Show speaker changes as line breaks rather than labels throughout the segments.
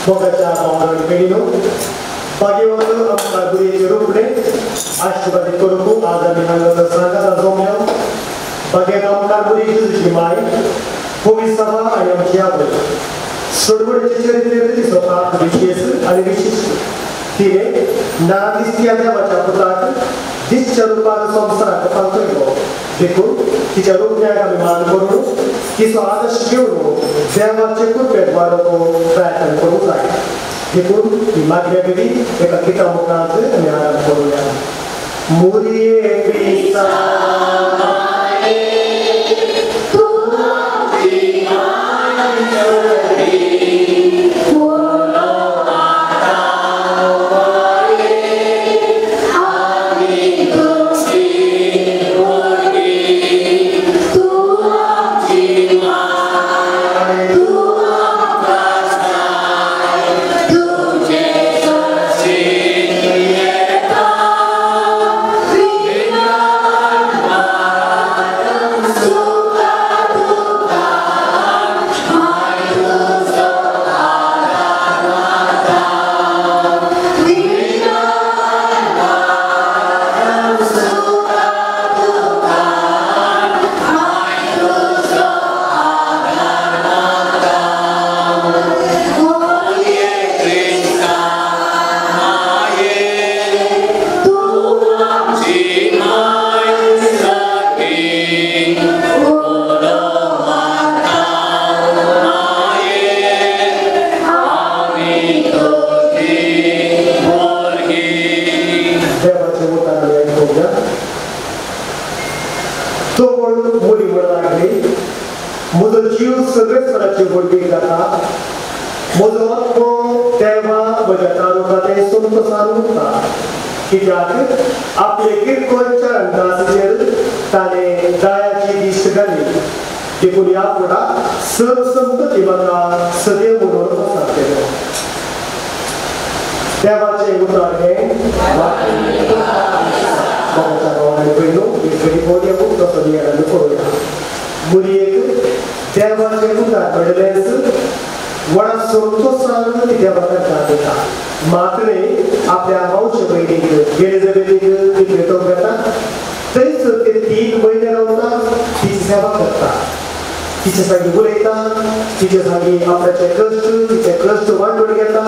मोगाच्या भावनांनी भयणीनो, भाग्यवंत आमकां गुरयेचें रुपणें आशिर्वादीत करूंक आज आमी हांगासर सांगाता जमल्या. भाग्याक आमकां गुरी जेजूची माय, पवित्र सभा आनी आमची आवय. सोडवणेचे चरित्रेंत तिचो पात्र विशेश आनी विशिश्ट. तिणें ना दिसत्या देवाच्या पुताक दिसच्या रुपान संवसाराक पालतलो. देखून तिच्या रुपण्याक आमी मान करून तिचो आदर्श घेवन देवाचे कृपेत वाडोवपाक प्रयत्न करूंक जाय. देखून ही मागण्या बेबी एका गिता मुखांत आमी आराम करुया. मुरये क्रिस्ता कित्याक आपले किरकोळ चरणदासाचेर ताणें दयाची दिश्ट घाली. देखून ह्या फुडार सर्व संपत्ती म्हाका सदैव म्हणून सांगतलो. देवाचें उतर हें मोगाच्या भावांनी भयणीनो, एक घडी पळोवया तसो नियाळ पळोवया. मुरयेक देवाचें उतर घडलेंच व्हडा संतोशान ती देवा तांकां दिता. मात्र आपल्या मावशे भयणीक एलिझाबेथीक ती भेटोवंक येता. थंयसर ते 3 म्हयने रावता, तिची सेवा करता, तिचे सागी उलयता, तिचे सागी आपल्याचे कश्ट तिचे कश्ट वांटून घेता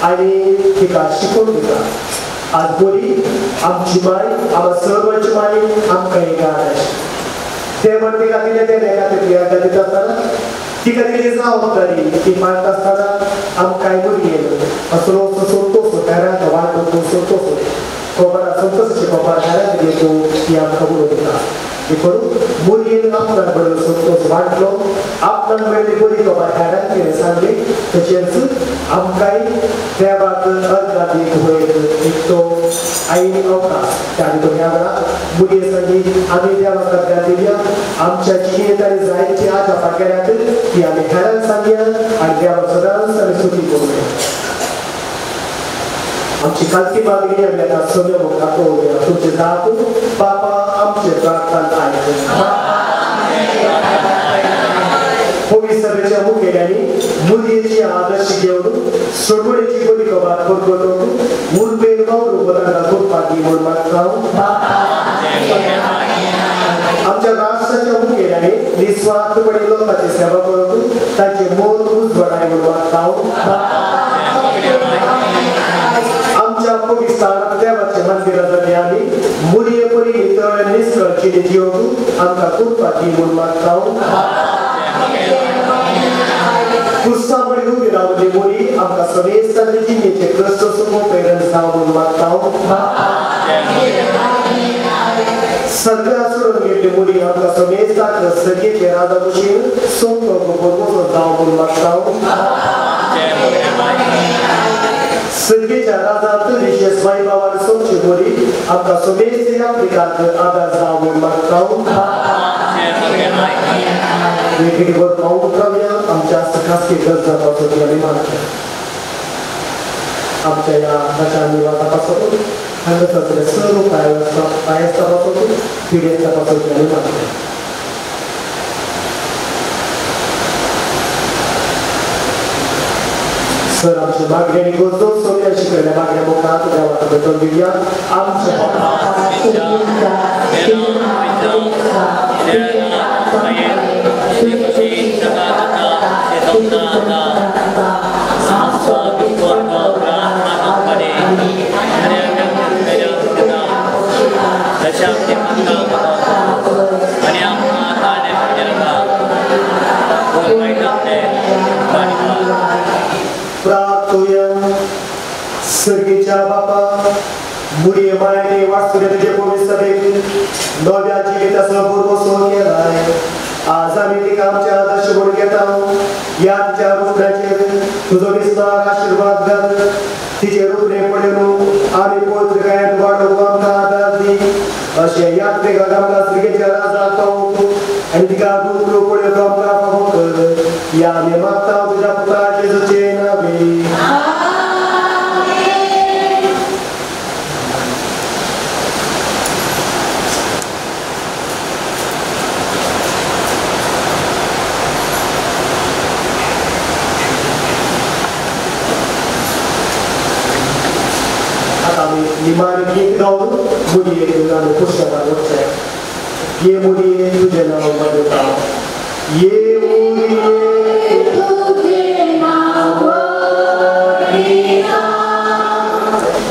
आनी तिका शिकोवन दिता. आज बरी आमची माय, आमच्या सर्वांची माय आमकां एक आदर्श. ते म्हण तिका दिलें तें एका तिका दिता आसतना तिका दिली जबाबदारी ती मानता आसतना आमकांय भुरगें असलो संतोश घरांत वांटून संतोश खबर संतोशाची खबर घरांत घेतो ती आमकां उलोवंक दिता. देखून मुरयेन आपणाक बरो संतोश वांटलो, आपणाक मेळ्ळी बरी खबर हेरांक तिणें सांगली. तशेंच आमकांय देवाक अर्दाक एक तो आईन अवकाश. त्या आनी तो ह्या वेळार मुरये सांगी आमी देवाक अर्दां दिवया. आमच्या जिणेंत आनी जायती आजापां केल्यात ती आमी हेरांक सांगया आनी देवाक सदांच आमी स्तुती करुया. आमची खाजगी मागणी आमी आतां सगळे मुखार पळोवया. तुमचे जाप बापा आमचे प्रार्थना आयक. पवित्र सभेच्या मुखेल्यांनी मुरयेची आदर्श घेवन सोडवणेची बरी खबर परगटोवन उर्बेन वावरूंक तांकां कृपा दी म्हूण मागता. आमच्या राष्ट्राच्या मुखेल्यांनी निस्वार्थपणे लोकांची सेवा करून तांचे मन उजवाडाय म्हूण मागता. आमच्या पवित्र देवाच्या मंदिरां जाली आमी मुरये परी नितळ निसळ जिणे जियोवन आमकां कृपा दी म्हूण मागता. क्रिस्तावरी उबी रावली मुरी आमकां समेस्तांचे जिणेचे कश्ट सोंपोवंक प्रेरण जावं म्हूण मागता. सगळ्या सोडून गेल्ली मुरी आमकां समेस्तांक सगळेचे राजा भशेन सोंपोवंक भरवंसो जावं म्हूण मागता. सगळेच्या राजांत विशेष मायबावान सोंपची मुरी आमकां समेस्त यात्रिकांक आदार जावं म्हूण मागता. वेगळीवर पावून रावया. आमच्या खासगी गरजापासून आमी मागता. आमच्या ह्या दशा निवासापासून हांगासरले सर्व पायस्तापासून पिडेस्तापासून आमी मागता. सर आमचे मागणे आनी गरजो सगळ्या शिकयल्या मागण्या मुखार देवाक भेटोवन दिवया. आमच्या सर्गीच्या बापा मुरये मायने वास्तुरे तुझे पवित्र सभेक नव्या जिविताचो पुरवसो केलाय. आज आमी तिका आमच्या आदर्श म्हणून घेता. ह्या तिच्या रुपण्याचेर तुजो विस्तार आशिर्वाद घाल. तिचे रुपणे पळोवन आमी पवित्रकायेंत वाडोवंक आमकां आदार दी. अशें यात्रेकाक आमकां सर्गेच्या राजाक पावोवंक आनी तिका रूप पळोवंक आमकां फावो कर. ह्या आमी मागता तुज्या पुता जेजूचे नांवे. निमार्ण गीत गावन मुडये आमी पुस्तकां वचचें. ये मुडये तुजें नांव बदलता. ये मुडये
तुजें नांव बदलता.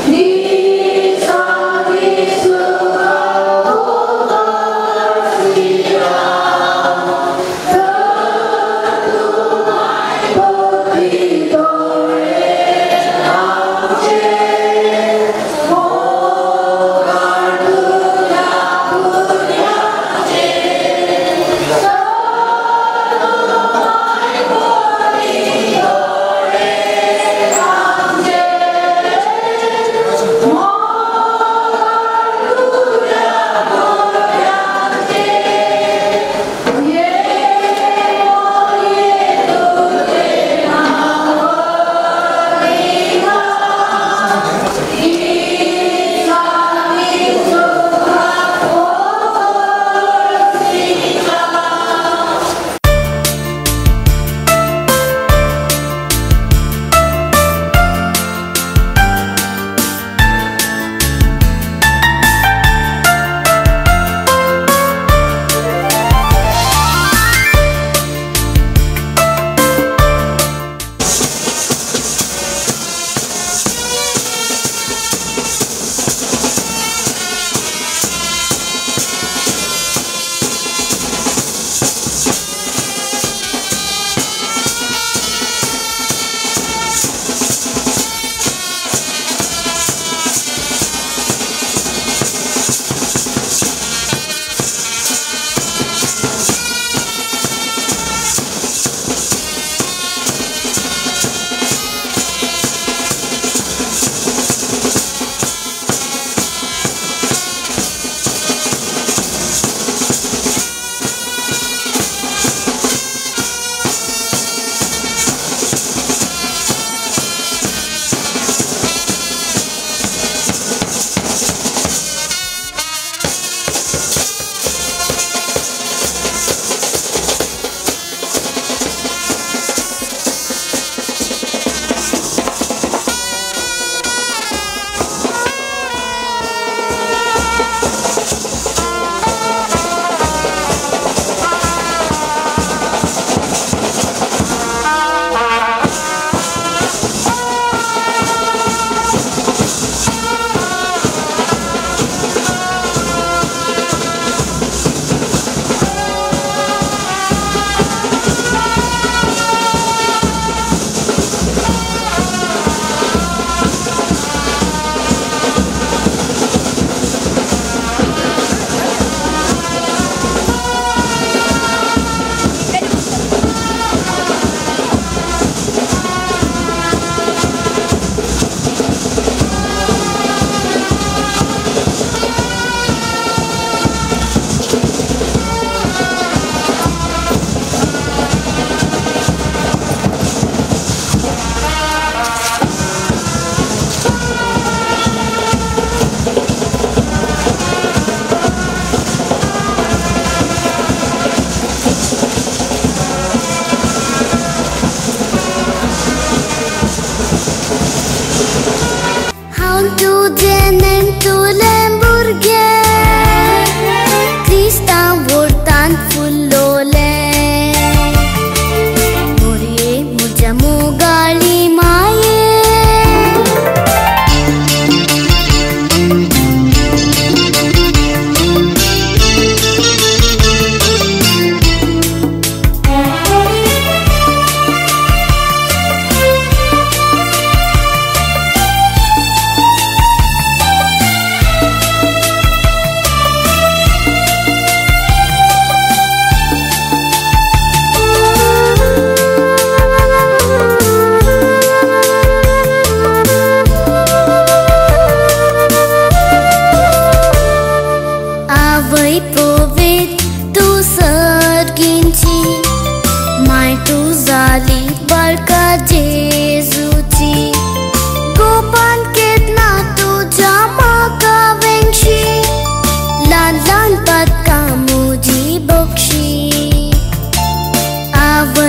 दिसा दिसुका उदासिया. तर तुमाय भक्ती दोळे आमचे.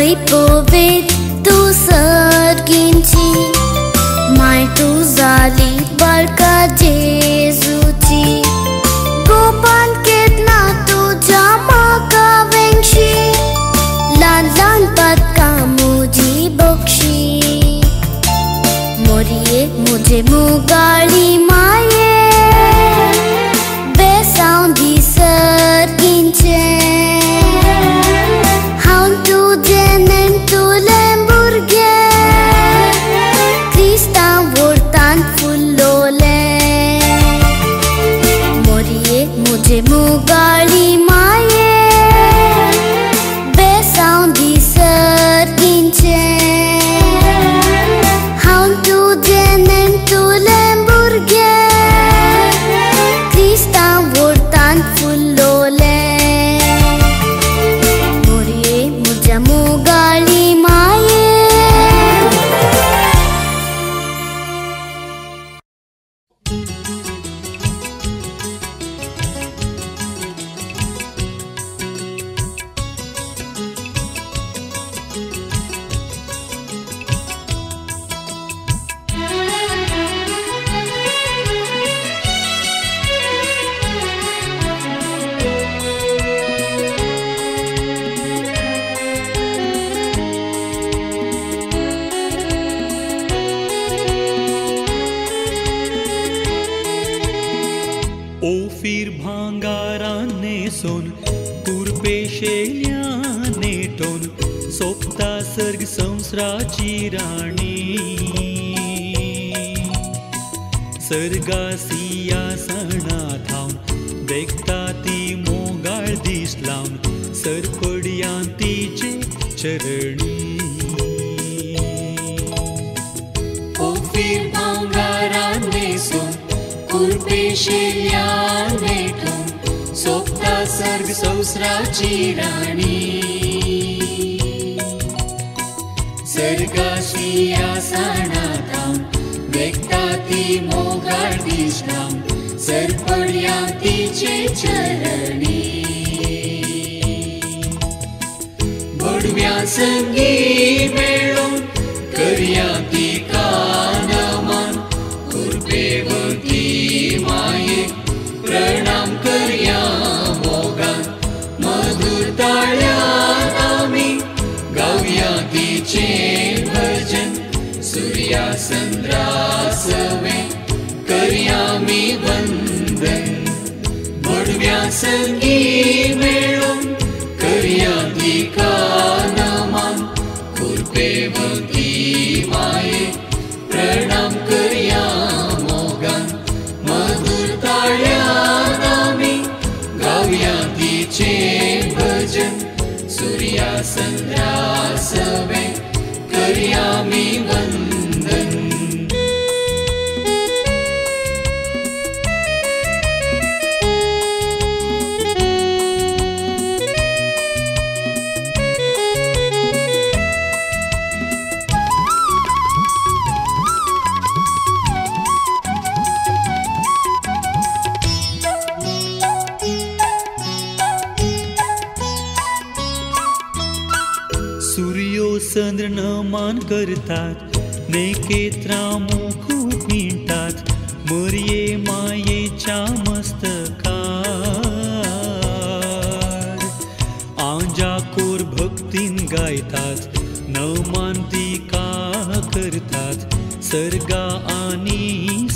पळय पवित्र तूं सर्गींची माय तूं जाली बाळका जेजूची गोपान केन्ना तुज्या म्हाका वेंगशी ल्हान ल्हान पातकां म्हजी बक्षी मोरये म्हजे मुगाळी माये बेसांव दी सर्गींचें हांव तुजें नेणटुलें भुरगें क्रिस्तांव व्हरतान फुलोलें मोरये म्हजे मुगाळी माये बेसांव दी सर्गींचें हांव तुजें नेणटुलें भुरगें क्रिस्तांव व्हरतान फुलोलें मोरये म्हज्या मुगाळी माये.
ओफीर भांगाराने सोन कुरपेशेल्याने टोन सोपता सर्ग संसाराची राणी सर्गासिया सणा थावन देखता ती मोगाळ दीस लावन सरपडयां तिचे चरणी
ओफीर भांगाराने सोन कुरपेशेल्याने टोन सोपता सर्ग संसाराची राणी सर्गासिया सणा थावन देखता ती मोगाळ दीस लावन सरपडयां तिचे चरणी बडव्या संगी मेळून करया तिका नमन कुरपेवती माये प्रणाम करया मोगान मधुर ताळ्यान आमी गावया तिचे भजन सुर्या संद्रासवे करया मी वंदन बडव्या संगी मेळून करया तिका नमन कुरपेवती माये प्रणाम करया मोगान मधुर ताळ्यान आमी गावया तिचे भजन सुर्या संद्रासवे करया मी वंदन.
सूर्यो चंद्र नमान करतात नेकेत्रा मुकूट मिणटात मरये मायेच्या मस्तकार आंजाकोर भक्तीन गायतात नमान तिका करतात सर्गा आनी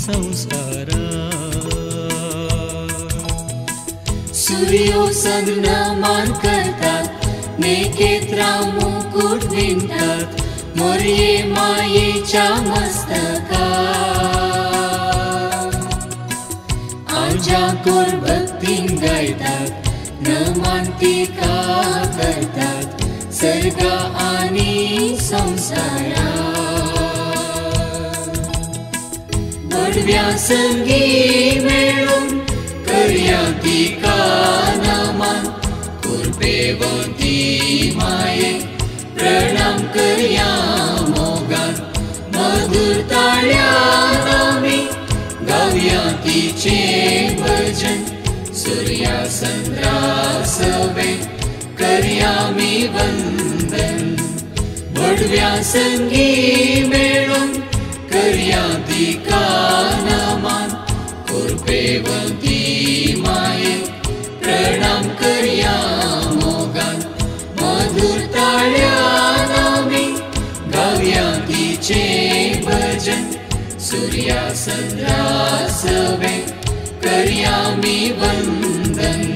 संसारा
सूर्यो चंद्र नमान करतात नेकेत्रा मुकुट विणतात मोरये मायेच्या मस्तकार आंजाकोर भक्तीन गायतात नमान तिका करतात सर्गा आनी संसारा बडव्या संगी मेळून करया तिका नमान कुरपेवती माये प्रणाम करया मोगान मधुर ताळ्यान आमी गावया तिचे भजन सुर्या संद्रासवे करया मी वंदन. बडव्या संगी मेळून करया तिका नमान कुरपेवंती माये प्रणाम करया मोगान मधुर ताळ्यान आमी गावया तिचे भजन सूर्या चंद्रा सवे करया मी वंदन.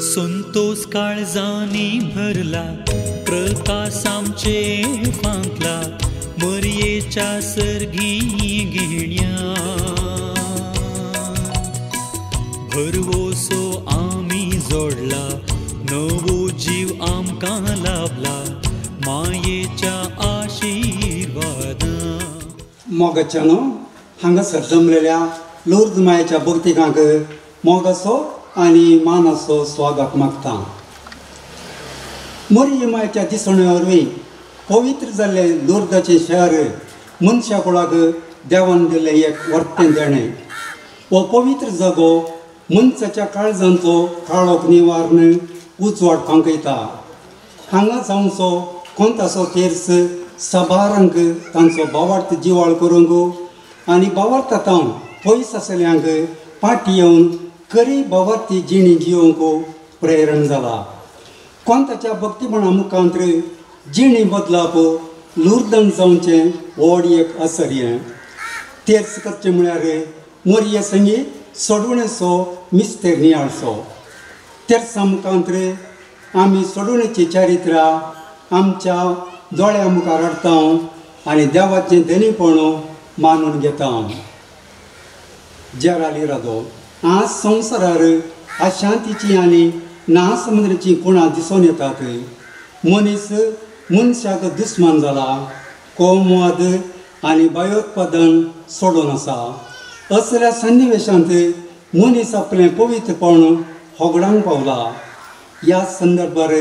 संतोष काळजांनी भरला प्रकाश आमचे फांकला मरयेच्या सर्गी घेण्या भरवसो आमी जोडला नवो जीव आमकां लाभला मायेच्या आशिर्वादान.
मोगाच्यानो हांगासर जमलेल्या लोर्द मायेच्या भक्तिकांक मोगाचो आनी मानाचो स्वागत मागता. मोरये मायेच्या दिसण्या वरवीं पवित्र जाल्लें लोर्दाचें शहर मनशा कुळाक देवान दिल्लें एक वर्तें देणें. हो पवित्र जागो मनशाच्या काळजांचो काळोख निवारण उजवाड फांकयता. हांगा जावचो कोंताचो तेर्स सबारांक तांचो भावार्थ जिवाळ करूंक आनी भावार्था तावन पयस आसल्यांक फाटी येवन खरी भावार्थी जिणी जियोवंक प्रेरण जाला. कोंताच्या भक्तीपणा मुखांतर जिणी बदलाप लुर्दन जावचें व्हड एक असर हें. तेर्स करचें म्हळ्यार मोरये संगी सोडवणेचो मिस्तेर नियाळचो. तेर्सा मुखांतर आमी सोडवणेची चारित्र्या आमच्या दोळ्या मुखार हाडटा आनी देवाचें धनीपण मानून घेता. जेराल इरादो आज संवसारार अशांतीची आनी नासमुद्रेची कुणां दिसून येतात. मनीस मनशाक दुस्मान जाला, कोमवाद आनी भयोत्पादन सोडून आसा. असल्या सन्निवेशांत मनीस आपलें पवित्रपण होगडावंक पावला. ह्या संदर्भार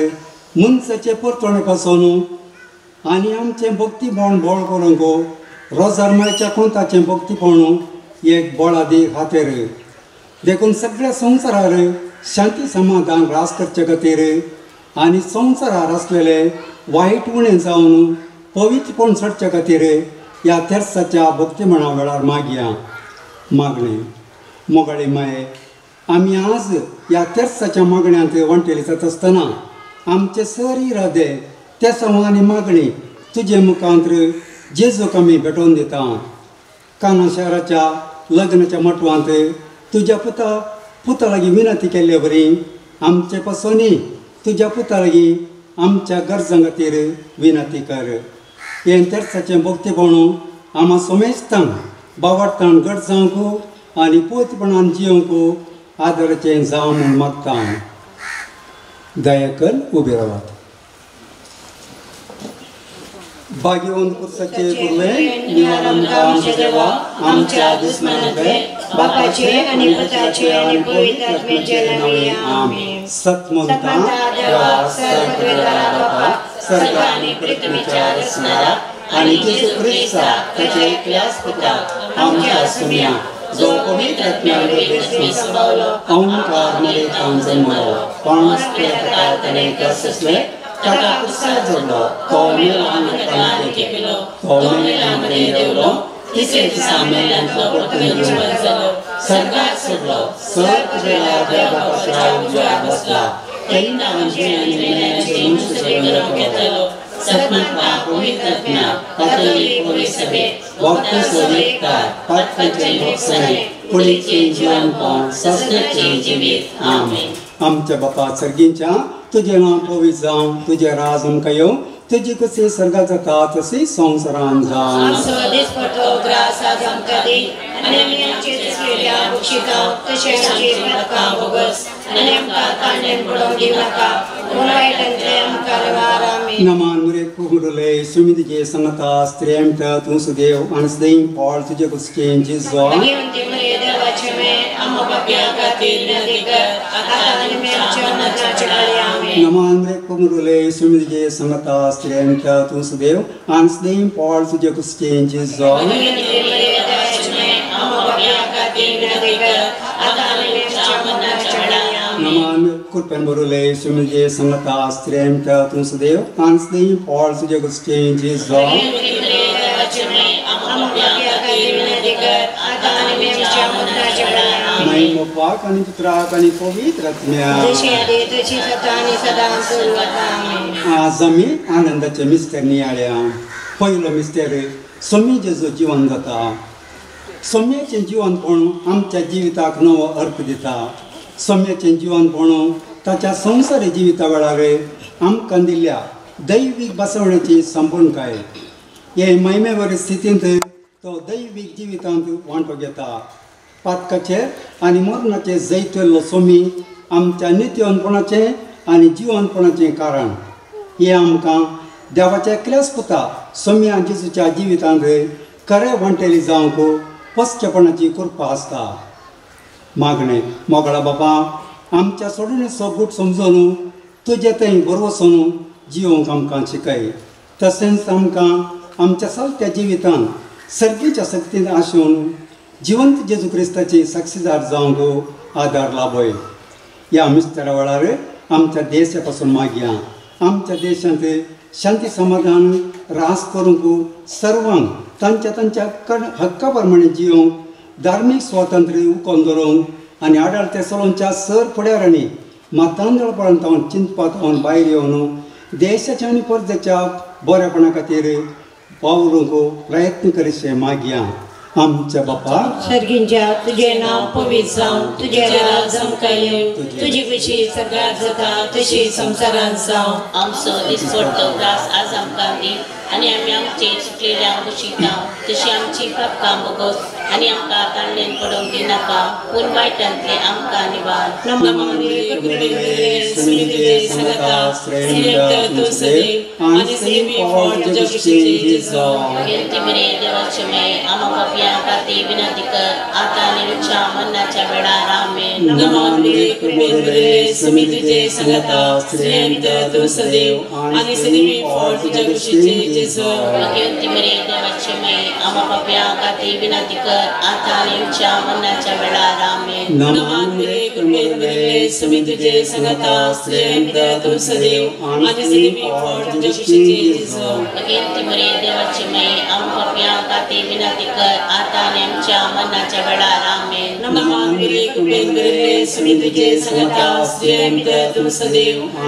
मनशाचे परतणे पासून आनी आमचें भक्तीपण बळ करूंक रोजार मायच्या कोंताचें भक्तीपण एक बळादी खातीर. देखून सगळ्या संवसारार शांती समाधान रास करचे खातीर आनी संवसारार आसलेले वायट उणें जावन पवित्रपण चडचे खातीर ह्या तेर्साच्या भक्तीमणा वेळार मागया. मागणें. मोगाळे माये, आमी आज ह्या तेर्साच्या मागण्यांत वांटेली जाता आसतना आमचे सर इरादे तेसांव आनी मागणी तुजे मुखांतर जेजूक आमी भेटोवन दिता. काना शहराच्या लग्नाच्या मटवांत तुज्या पुता लागीं विनंती केल्ले वरी आमचे पासूनय तुज्या पुता लागीं आमच्या गरजां खातीर विनंती कर. हें तेर्साचें भक्तीपण आमा सोमेस्तांक बावडतान घट जावंक आनी पोतपणान जियोवंक आदराचें जावं म्हूण मागता. दया कर उबे रावात. भाग्यवंत पुरसाचे कुर्ले निवारण आमच्या देवा आमच्या दुस्मनांतले
बापाचे आनी पुताचे आनी पवित्र आत्म्याचे नांवे आमेन.
सतमंता
देवा सर्वद्वारा बापा स्वर्ग आनी पृथ्वीच्या रचणारा आनी जेजू क्रिस्ता ताच्या एकल्याच पुता आमच्या सुम्या जो पवित्र आत्म्या वरवीं संभावलो
ओंकार मरेथावन जन्मलो पांच
प्रकार ताणें कसले ताका कुर्सार जोडलो तो मेलो आनी केलो तो मेल्यां देवलो तिसरे दिसा मेल्ल्यांतलो परतून जिवंत जालो स्वर्गाक चडलो
सर्व देवा उजव्या बसला
तेन्ना आनी मेल्ल्यांचे मुंसुचे करूंक येतलो. सतमंता पवित्र आत्म्या कातोलीक पवित्र सभेक
भक्तांचो एकतार पातकांचें भोगसणें कुडीचें जिवनपण
सस्नाचें जिवीत. आमेन.
आमच्या बापा सर्गींच्या तुजें नांव पवित्र जावं, तुजें राज आमकां येवं, तुजी कशी स्वर्गात जाता तशी संवसारांत जावं.
आमचो दिसपटो ग्रास आज आमकां दी आनी आमी आमचे दुसऱ्या बक्षिता तशें आमची पातकां भोगस आनी आमकां तांडेन पडोवंक दिवं नाका पूण वायटांतले आमकां निवार. आमेन.
नमान मुरे कुमुरले सुमितिचे संगता स्त्रियांत तूं सुदेव आनी सदैव फळ तुजे कुसचें जेजू.
भगवंती मरिये देवाची माय, आम्हा पाप्यां खातीर विनंती कर, आतां आनी आमच्या मरणाच्या वेळी. आमेन.
नमान मुरे कुमुरले सुमितिचे संगता स्त्रियांत तूं सुदेव आनी सदैव फळ तुजे कुसचें जेजू.
भगवंती मरिये देवाची माय, आम्हा पाप्यां खातीर विनंती कर, आतां आनी आमच्या मरणाच्या वेळी. आमेन.
नमान कृपेन भरुले सुमितिचे संगता स्त्रियांत तूं सुदेव आनी सदैव फळ तुजे कुसचें जेजू.
भगवंती मरिये देवाची माय, आम्हा पाप्यां खातीर विनंती कर, आतां आनी आमच्या मरणाच्या वेळी. आमेन.
महिम बापाक आनी पुत्राक आनी पवित्र आत्म्याक.
जशी आदी तशी सदां आनी सदां सर्वदा. आमेन.
आज आमी आनंदाचे मिस्तेर नियाळ्या. पयलो मिस्तेर सोम्य जेजू जिवन जाता. सोम्याचें जिवनपण आमच्या जिविताक नवो अर्थ दिता. सोम्याचें जिवनपण ताच्या संवसारी जिविता वेळार आमकां दिल्ल्या दैवीक बसवण्याची संपूर्णकाय. हे महिमेवर स्थितींत तो दैवीक जिवितांत वांटो घेता. पातकाचे आनी मरणाचे जैतल्लो सोमी आमच्या नित्यवनपणाचें आनी जिवनपणाचें कारण. हें आमकां देवाच्या एकल्याच पुता सोम्या जेजूच्या जिवितांत खरें वांटेली जावंक पसकेपणाची कृपा आसता. मागणें. मोगळा बापा, आमच्या सोडणेचो गूट समजून तुजे थंय बरवसून जिवंक आमकां शिकय. तशेंच आमकां आमच्या चलत्या जिवितांत सर्गीच्या शक्तीन आसून जिवंत जेजू क्रिस्ताची साक्षीदार जावंक आदार लाभय. ह्या मिस्तेरा वेळार आमच्या देशा पासून मागया. आमच्या देशांत शांती समाधान रास करूंक सर्वांक तांच्या तांच्या हक्का प्रमाणे जिवंक धार्मीक स्वातंत्र्य उकोन दवरूंक आनी आडाळते चलोवच्या सर फुडारांनी मतांदळपणांत चिंतपांत भायर येवन देशाच्या आनी परदेच्या बरेपणा खातीर वावरूंक प्रयत्न करीशे मागया. आमच्या बापा
सर्गींच्या, तुजें नांव पवित्र जावं, तुजें राज आमकां येवं, तुजी खुशी सगळ्यात जाता तशी संवसारांत जावं.
आमचो दिसपडतो ग्रास आज आमकां दी आनी आमी आमचे चुकलेल्यांक बशिता तशी आमची पापकां बोगस आनी आमकां ताणलेन पडोवंक दिनाका पूण वायटांतले आमकां निवार. देवाचे माये, आम्हा पापयां खातीर विनंती कर, आतां आनी आमच्या मरणाच्या वेळार. आमेन. भगवंती मरिये देवाची माये, आम्हा पापयां खातीर विनंती कर, आतां आनी आमच्या मरणाच्या वेळार. आमेन. भगवंती मरिये देवाची माये, आम्हा पापयां खातीर विनंती कर, आतां आनी आमच्या मरणाच्या वेळार. आमेन.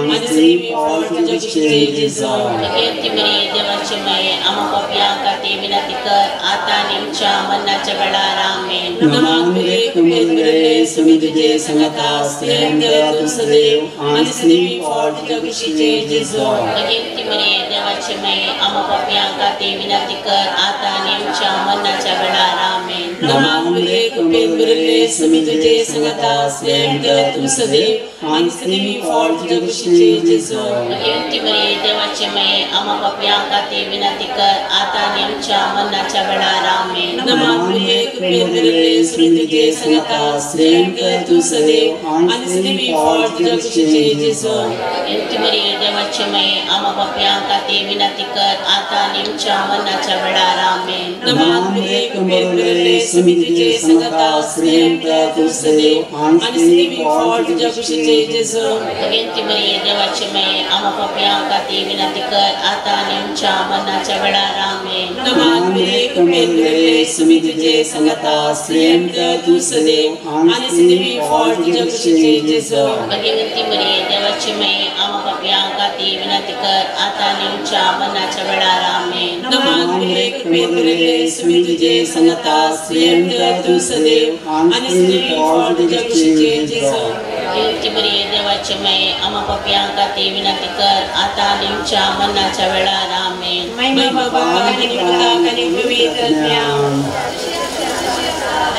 भगवंती मरिये देवाची माये, आम्हा पापयां खातीर विनंती कर, आतां आनी आमच्या मरणाच्या वेळार. आमेन. भगवंती मरिये देवाची माये, आम्हा पापयां खातीर विनंती कर, आतां आनी आमच्या मरणाच्या वेळार. आमेन. भगवंती मरिये देवाची माये, आम्हा पापयां खातीर विनंती कर, आतां आनी आमच्या मरणाच्या वेळार. आमेन. भगवंती मरिये देवाची माये, आम्हा पापयां खातीर विनंती कर, आतां आनी आमच्या मरणाच्या वेळार. आमेन. भगवंती मरिये देवाची माये, आम्हा पापयां खातीर विनंती कर, आतां आनी आमच्या मरणाच्या वेळार. आमेन. भगवंती मरिये देवाची माये, आम्हा पापयां खातीर विनंती कर, आतां आनी आमच्या मरणाच्या वेळार. आमेन. भगवंती मरिये देवाची माये, आम्हा पापयां खातीर विनंती कर, आतां आनी आमच्या मरणाच्या वेळार. आमेन.
महिमा बापाक आनी पुताक आनी पवित्र आत्म्याक.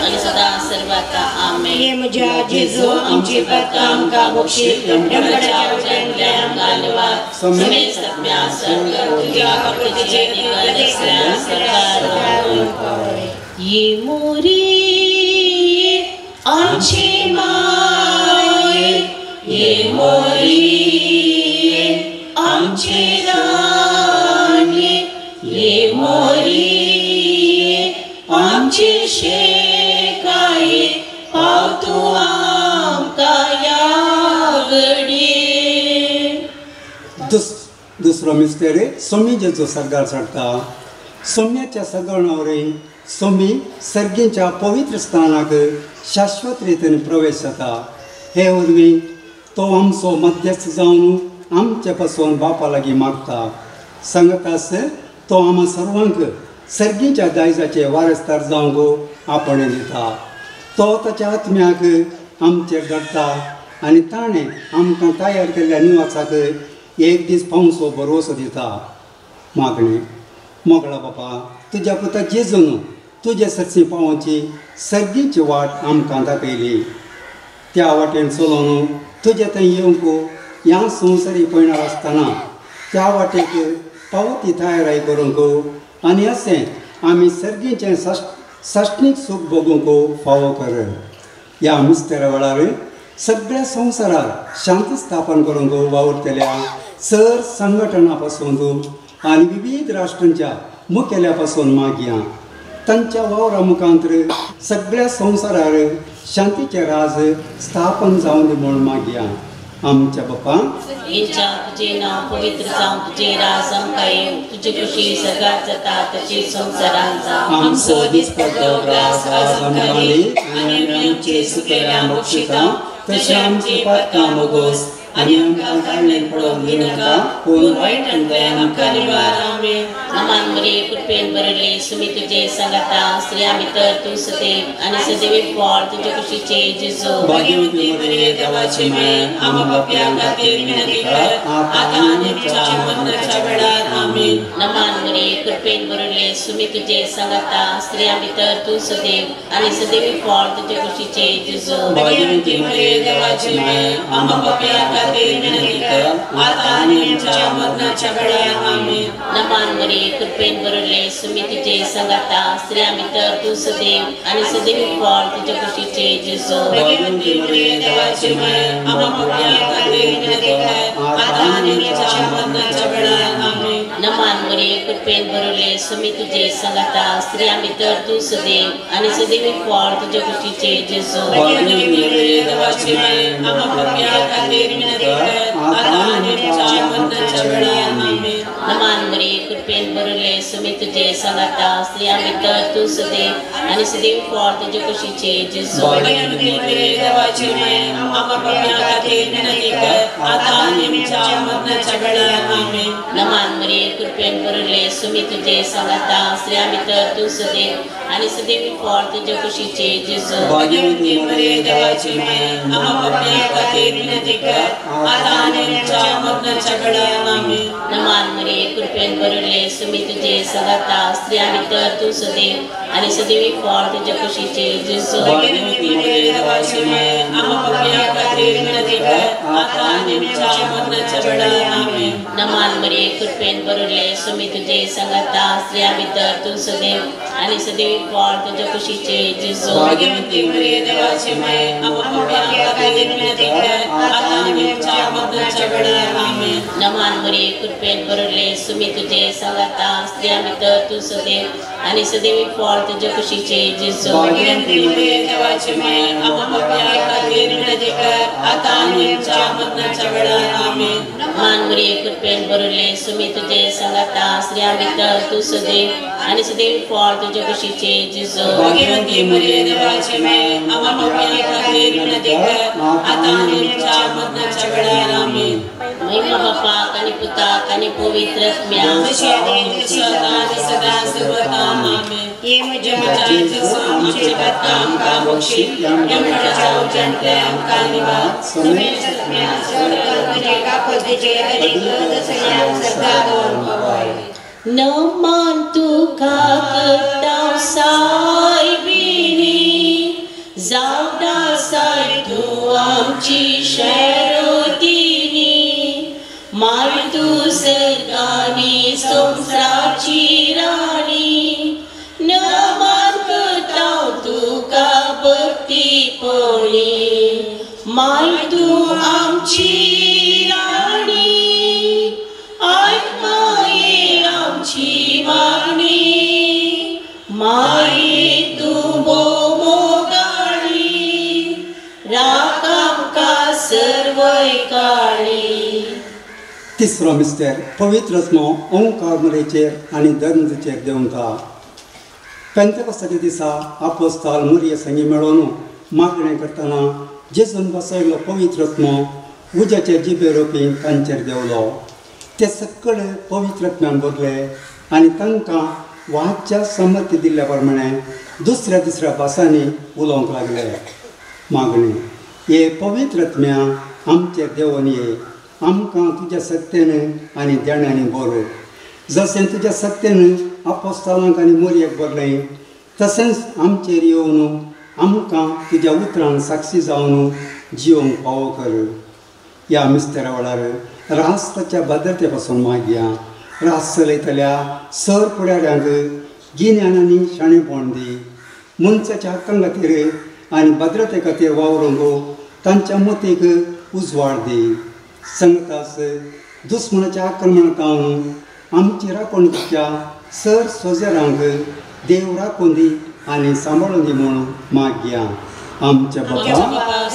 आणि सदा सर्वता. आमेन. आमेन। ये म्हज्या जेजू आमची पातकां आमकां बक्षी, यमगडाच्या उज्यांतल्यान आमकां निवार, समेस्त आत्म्या स्वर्ग तुज्या आकृतीचेर निगद सरकार ये मोरी आमची माय, ये मोरी आमची राणी, ये मोरी आमची शेकाई, पाव तूं आमकां ह्या घडये।
दुसरो मिस्तेर सोमी जेजू सर्गार चडटा। सोम्याच्या सगळणावरी सोमी सर्गीच्या पवित्र स्थानाक शाश्वत रितीन प्रवेश जाता। हे वरवीं तो आमचो मध्यस्थ जावन आमचे पासून बापा लागीं मागता। सांगतास तो आमा सर्वांक सर्गीच्या दायजाचे वारसदार जावंक आपणे दिता। तो ताच्या आत्म्याक आमचेर धाडटा आनी ताणें आमकां तयार केल्ल्या निवासाक एक दीस पावसो भरवसो दिता। मागणें मोगळा बापा, तुज्या पुता जेजून तुजे सरशी पावोवची सर्गीची वाट आमकां दाखयली। त्या वाटेन चलोवन तुजे थंय येवंक ह्या संवसारी पयणार आसतना त्या वाटेक पावती तयाराय करूंक आनी अशें आमी सर्गीचें साश्टीक सूख भोगूंक फावो कर। ह्या मिस्तेरा वेळार सगळ्या संवसारार शांती स्थापन करूंक वावुरतल्या सर संघटना पासून आनी विविध राष्ट्रांच्या मुखेल्या पासून मागया। तांच्या वावरा मुखांतर सगळ्या संवसारार शांतीचे राज स्थापन जावन दी म्हूण मागया। आमच्या बापा,
तुझे नांव पवित्र जावं, तुझे राज आमकां येवं, तुजी खुशी सर्गात जाता तशी संवसारांत जावं।
आमचो दिसपट्टो ग्रास आज आमकां दी आनी आमी आमचे सुकेल्यांक बक्षिता तशें आमची पातकां बोगोस आनी आमकां काडलें पडोवंक दिनाका, पूण वायटांतल्यान आमकां निवार। आमेन।
नमान मरिये, कृपेन भरिल्ले, सुमी तुजे सांगाता, स्त्रियां भितर तूं सदैव आनी सदैवी फळ तुजे कुशीचे जेजू।
भाग्यवती मरिये, देवाची माय, आम्हा पाप्यां खातीर विनंती कर, आतां आनी आमच्या मरणाच्या वेळार। आमेन।
नमान मरिये, कृपेन भरिल्ले, सुमी तुजे सांगाता, स्त्रियां भितर तूं सदैव आनी सदैवी फळ तुजे कुशीचे जेजू।
भाग्यवती मरिये, देवाची माय, आम्हा पाप्यां खातीर विनंती कर, आतां आनी आमच्या मरणाच्या वेळार। आमेन।
नमान मरिये, कृपेन भरिल्ले, सुमी तुजे सांगाता, स्त्रियां भितर तूं सदैव आनी सदैवी फळ तुजे कुशीचे जेजू।
भाग्यवती मरिये, देवाची माय, आम्हा पाप्यां खातीर विनंती कर, आतां आनी आमच्या मरणाच्या वेळार। आमेन।
नमान मरिये, कृपेन भरिल्ले, सुमी तुजे सांगाता, स्त्रियां भितर तूं सदैव आनी सदैवी फळ तुजे कुशीचे जेजू।
भाग्यवती मरिये, देवाची माय, आम्हा पाप्यां खातीर विनंती कर, आतां आनी आमच्या मरणाच्या वेळार। आमेन।
नमान मरिये, कृपेन भरिल्ले, सुमी तुजे सांगाता, स्त्रियां भितर तूं सदैव आनी सदैव फळ तुजे कुशीचे जेजू।
भाग्यवती मरिये, देवाची माय, आम्हा पाप्यां खातीर विनंती कर, आतां आनी आमच्या मरणाच्या वेळार। आमेन।
नमान मरिये, कृपेन भरिल्ले, सुमी तुजे सांगाता, स्त्रियां भितर तूं सदैव आनी सदैव फळ तुजे कुशीचे जेजू।
भाग्यवती मरिये, देवाची माय, आम्हा पाप्यां खातीर विनंती कर, आतां आनी आमच्या मरणाच्या वेळार। आमेन।
नमान मरिये, कृपेन भरिल्ले, सुमी तुजे सांगाता, स्त्रियां भितर तूं सदैव आनी सदैवी फळ तुजे कुशीचे जेजू।
भाग्यवती मरिये, देवाची माय, आम्हा पाप्यां खातीर विनंती कर, आतां आनी आमच्या मरणाच्या वेळार। आमेन।
नमान मरिये, कृपेन भरिल्ले, सुमी तुजे सांगाता, स्त्रियां भितर तूं सदैव आनी सदैवी फळ तुजे कुशीचे जेजू।
भाग्यवती मरिये, देवाची माय, आम्हा पाप्यां खातीर विनंती कर, आतां आनी आमच्या मरणाच्या वेळार। आमेन।
नमान मरिये, कृपेन भरिल्ले, सुमी तुजे सांगाता, स्त्रियां भितर तूं सदैव आनी सदैवी फळ तुजे कुशीचे जेजू।
भाग्यवती मरिये, देवाची माय, आम्हा पाप्यां खातीर विनंती कर, आतां आनी आमच्या मरणाच्या वेळार। आमेन।
नमान मरिये, कृपेन भरिल्ले, सुमी तुजे सांगाता, स्त्रियां भितर तूं सदैव आनी सदैवी फळ तुजे कुशीचे जेजू।
भाग्यवती मरिये, देवाची माय, आम्हा पाप्यां खातीर विनंती कर, आतां आनी आमच्या मरणाच्या वेळार। आमेन।
महिमा बापाक आनी पुताक आनी पवित्र आत्म्याक,
सदा सर्वदा। आमेन। ये म्हज्या जेजू, आमचे पातकां आमकां बक्षी, यमगडाच्या उज्यांतल्यान आमकां निवार, समेस्त आत्म्या स्वर्गात तुजे कापतीचे अधिकृत सगळ्यांक सर्गात व्हरून पावय।
नमान तुका करता सायबिणी, जावं आमची शरोदिनी माय तूं सर्गानी संवसाराची राणी नमन करता तुका भक्तीपणी माय तूं आमची राणी आयक माये आमची मागणी माये तूं भोव-मोगाळी राख आमकां सर्वय काळी.
तिसरो मिस्तेर पवित्र आत्मो ओंकार मरेचेर आनी धर्मचेर देंवता. पेंतेकोस्ताच्या दिसा आपोस्ताल मोरये संगी मेळोवन मागणें करतना जेजून बसयलो पवित्र आत्मो उज्याचे जिबे रोपी तांचेर देंवलो. ते सगळे पवित्र आत्म्यान भरले आनी तांकां वाच्या समर्थ्य दिल्ल्या प्रमाणे दुसऱ्या दुसऱ्या भासांनी उलोवंक लागले. मागणी हे पवित्र आत्म्या आमचेर देंवोन ये, आमकां तुज्या सत्तेन आनी देण्यांनी बरो. जशें तुज्या सत्तेन आपोस्तालांक आनी मोरयेक भरलें तशेंच आमचेर येवन आमकां तुज्या उतरान साक्षी जावन जिवंक फावो कर. ह्या मिस्तेरा वेळार राष्ट्राच्या भद्रते पासून मागया. राष्ट्र चलयतल्या सर फुडाऱ्यांक गिन्यान आनी शाणेपण दी. मनशाच्या हक्कां खातीर आनी भद्रते खातीर वावरूंक तांच्या मतीक उजवाड दी. संगतास दुस्मनाच्या आक्रमणाक आमची राखण करच्या सर सोजेरांक देव राखून दी आनी सांबाळून दी म्हणून मागया. आमच्या बाबा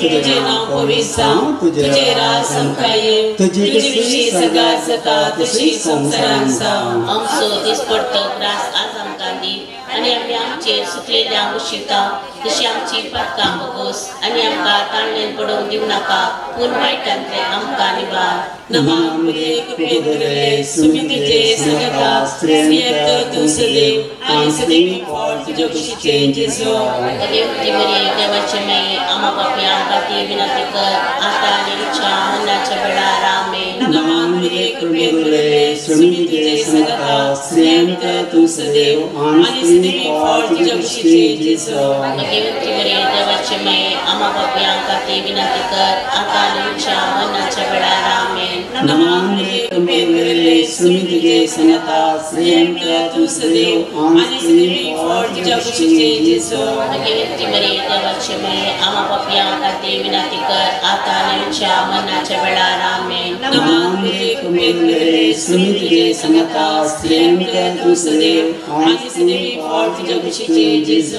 तुझे नाव पवित्र जावं, तुझे राज आमकां येवं, तुजी इत्सा जाता तशी संवसारांत जावं.
आमचो दिसपडतो ग्रास आज आमकां दी आनी आमी आमचेर सुकलेल्यांक उशिता तशी आमची पातकां भोगोस आनी आमकां ताळणेन पडोवंक दिवं नाका पूण वायटांतलें आमकां निवार.
नमः मरिये कृपेन भरिल्ले सुमी तुजे संगता स्त्रियेंत तूं सदैव आनी सदैवी फळ तुज्या कुशीचें जेजू.
भगवती मरिये देवाची माई आम्हा पापयां खातीर विनंती कर आता आनी आमच्या मरणाच्या वेळार. आमेन.
नमः मरिये कृपेन भरिल्ले सुमी तुजे संगता स्त्रियेंत तूं सदैव आनी सदैवी फळ तुज्या कुशीचें जेजू.
भगवती मरिये देवाची माई आम्हा पापयां खातीर विनंती कर आता आनी आमच्या मरणाच्या वेळार. आमेन.
नमः मरिये कृपेन भरिल्ले सुमी तुजे संगता स्त्रियेंत तूं सदैव आनी सदैवी फळ तुज्या कुशीचें जेजू.
भगवती मरिये देवाची माई आम्हा पापयां खातीर विनंती कर आता आनी आमच्या मरणाच्या वेळार. आमेन.
नमः मरिये कृपेन भरिल्ले सुमी तुजे संगता स्त्रियेंत तूं सदैव आनी सदैवी फळ तुज्या कुशीचें जेजू.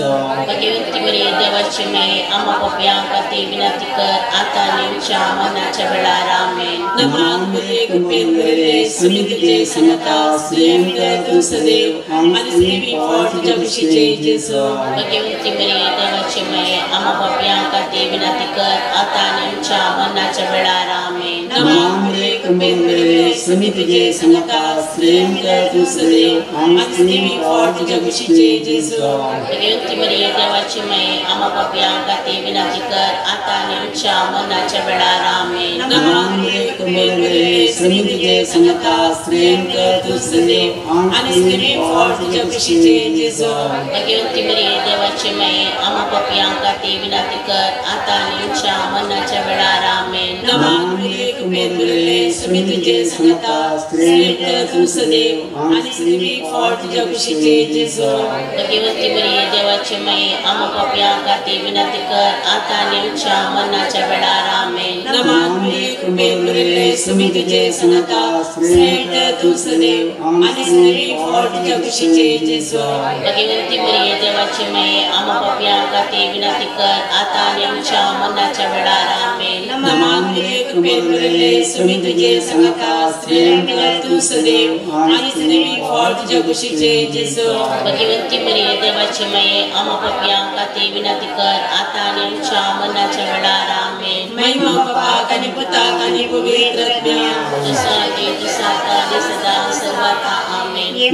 भगवती मरिये देवाची माई आम्हा पापयां खातीर विनंती कर आता आनी आमच्या मरणाच्या वेळार. आमेन.
नमः मरिये कृपेन भरिल्ले सुमी तुजे संगता स्त्रियेंत तूं सदैव आनी सदैवी फळ तुज्या कुशीचें जेजू.
भगवती मरिये देवाची माई आम्हा पापयां खातीर विनंती कर आता आनी आमच्या मरणाच्या वेळार. आमेन.
नमः मरिये कृपेन भरिल्ले सुमी तुजे संगता स्त्रियेंत तूं सदैव आनी सदैवी फळ तुज्या कुशीचें जेजू.
भगवती मरिये देवाची माई आम्हा पापयां खातीर विनंती कर आता आनी आमच्या मरणाच्या वेळार. आमेन.
नमः मरिये कृपेन भरिल्ले सुमी तुजे संगता स्त्रियेंत तूं सदैव आनी सदैवी फळ तुज्या कुशीचें जेजू.
भगवती मरिये देवाची माई आम्हा पापयां खातीर विनंती कर आता आनी आमच्या मरणाच्या वेळार. आमेन.
नमः मरिये कृपेन भरिल्ले सुमी तुजे संगता स्त्रियेंत तूं सदैव आनी सदैवी फळ तुज्या कुशीचें जेजू.
भगवती मरिये देवाची माई आम्हा पापयां खातीर विनंती कर आता आनी आमच्या मरणाच्या वेळार. आमेन.
नमः मरिये कृपेन भरिल्ले सुमी तुजे संगता स्त्रियेंत तूं सदैव आनी सदैवी फळ तुज्या कुशीचें जेजू.
भगवती मरिये देवाची माई आम्हा पापयां खातीर विनंती कर आता आनी आमच्या मरणाच्या वेळार. आमेन.
नमः मरिये कृपेन भरिल्ले सुमी तुजे संगता स्त्रियेंत तूं सदैव आनी सदैवी फळ तुज्या कुशीचें जेजू.
भगवती मरिये देवाची माई आम्हा पापयां खातीर विनंती कर आता आनी आमच्या मरणाच्या वेळार. आमेन.
महिमा बापाक आनी पुताक आनी पवित्र आत्म्याक
जसो आदी तसो आता आनी सदा सर्वथा. आमेन.
या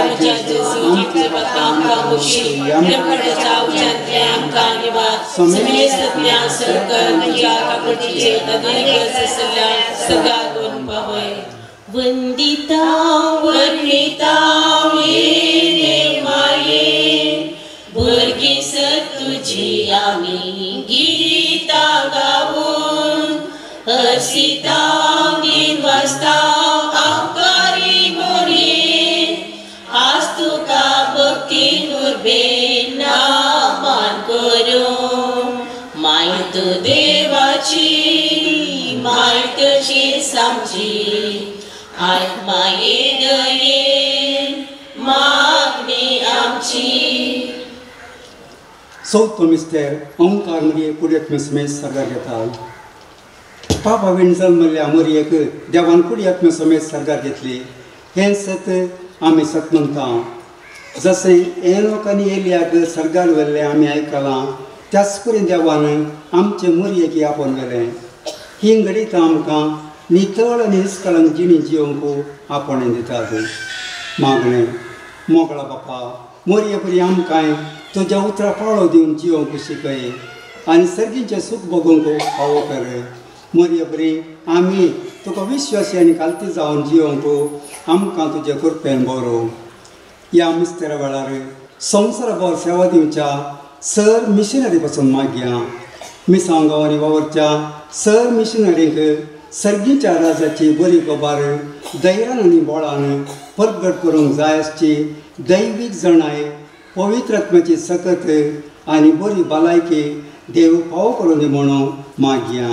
म्हज्या जेजू आमचे पातकां आमकां बक्षी देवकाच्या उज्यांतलें आमकां निवार समेस्त ज्ञान सरकर तुज्या काकुळटीचे गरज आसल्या सगळ्या गुण पावय.
वंदिता वर्णिता ये देव माये भुरगीं सत तुजें तुजी आमी गीतां गावून हरसितां दिनवासतां आमकारी मोरये आज तुका भक्ती उर्बेन मान करूं मायत देवाची मायत शी सामची आयक माये दयेन मागणी आमची.
चवथो मिस्तेर ओंकार मरये कुडयेक समेत सर्गार घेता. पापा वीण जल्मल्ल्या मरयेक देवान कुडयेक समेत सर्गार घेतली हें सत आमी सत म्हणटा. जशें एनोक आनी एलियाक सर्गार व्हेल्लें आमी आयकलां त्याच परी देवान आमचे मरयेक आपोवन व्हेलें. ही घडीत आमकां नितळ आनी निस्कळंक जिणी जिवंक आपोवणें दितात. मागणें मोगळा बापा मोरये परी आमकां तुज्या उतरां पाळो दिवन जिवंक शिकय आनी सर्गीचें सूख भोगूंक फावो कर. मोरये परी आमी तुका विश्वासी आनी कालती जावन जिवंक आमकां तुजे कृपेन बरो. ह्या मिस्तेरा वेळार संवसारा भर सेवा दिवच्या सर मिशनरी पासून मागया. मिसांव गांवांनी वावरच्या सर मिशनरींक सर्गीच्या राजाची बरी खबर धैर्यान आनी बोळान परगट करूंक जाय आसची दैवीक जणाय पवित्र आत्म्याची सकत आनी बरी भलायकी देव फावो करून दी म्हणून मागया.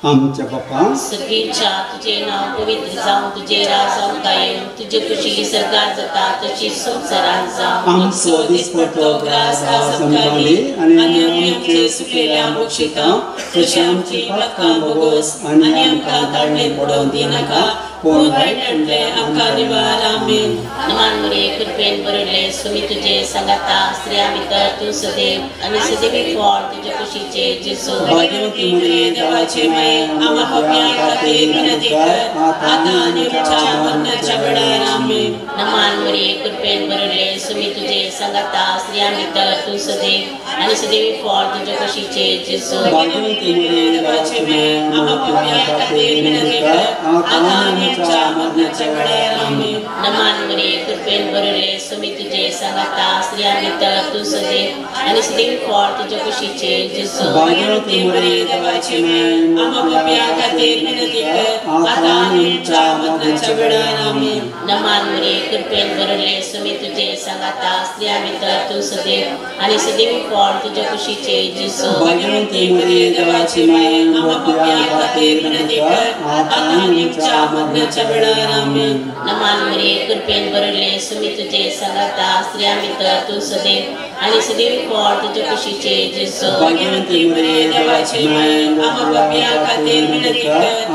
आमच्या बापा
सगळीच्या तुझे नाव पवित्र जावं तुझे राज आमकां येवं तुजे खुशी सर्गार जाता तशी संवसारांत जावं.
आमचो दिसपट्टो ग्रास आज आमकां दी आनी आमी आमचे
सुकलेल्या बक्षितां तशी आमची पातकां भोगोस आनी आमकां ताळणेंत पडोवंक दिनाका पूण वायटांतलें आमकां निवार. आमेन.
नमान मरिये कृपेन भरिल्ले सुमी तुजे सांगाता स्त्रियां भितर तूं सदैव आनी सदैवी फळ तुजे कुशीचे जेजू.
भाग्यवती मरिये देवाची माय आम्हा पाप्यां खातीर विनंती कर आतां आनी आमच्या मरणाच्या वेळार. आमेन.
नमान मरिये कृपेन भरिल्ले सुमी तुजे सांगाता स्त्रियां भितर तूं सदैव आनी सदैवी फळ तुजे कुशीचे जेजू.
भाग्यवती मरिये देवाची माय आम्हा पाप्यां खातीर विनंती कर आतां आनी आमच्या मरणाच्या वेळार. आमेन.
नमान मरिये कृपेन भरिल्ले सुमी तुजे सांगाता स्त्रियां भितर तूं सदैव आनी सदैवी फळ तुजे कुशीचे जेजू.
भाग्यवती मरिये देवाची माय आम्हा पाप्यां खातीर विनंती कर आतां आनी आमच्या मरणाच्या वेळार. आमेन.
नमान मरिये कृपेन भरिल्ले सुमी तुजे सांगाता स्त्रियां भितर तूं सदैव आनी सदैवी फळ तुजे कुशीचे जेजू.
भाग्यवती मरिये देवाची माय आम्हा पाप्यां खातीर विनंती कर आतां आनी आमच्या मरणाच्या वेळार. आमेन.
नमान मरिये कृपेन भरिल्ले सुमी तुजे सांगाता स्त्रियां भितर तूं सदैव आनी सदैवी फळ तुजे कुशीचे जेजू.
भाग्यवती मरिये देवाची माय आम्हा पाप्यां खातीर विनंती कर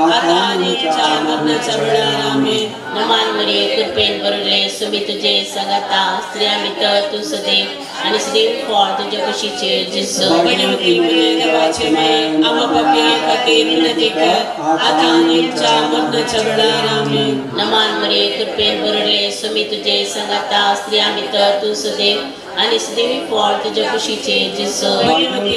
आतां आनी आमच्या मरणाच्या वेळार. आमेन.
नमान मरिये कृपेन भरिल्ले सुमी तुजे सांगाता स्त्रियां भितर तूं सदैव आनी सदैवी फळ तुजे कुशीचे जेजू.
भाग्यवती मरिये देवाची माय आम्हा पाप्यां खातीर विनंती कर आतां आनी आमच्या मरणाच्या वेळार. आमेन.
नमान मरिये कृपेन भरिल्ले सुमी तुजे सांगाता स्त्रियां भितर तूं सदैव आनी सदैवी फळ तुजे कुशीचे जेजू.
भाग्यवती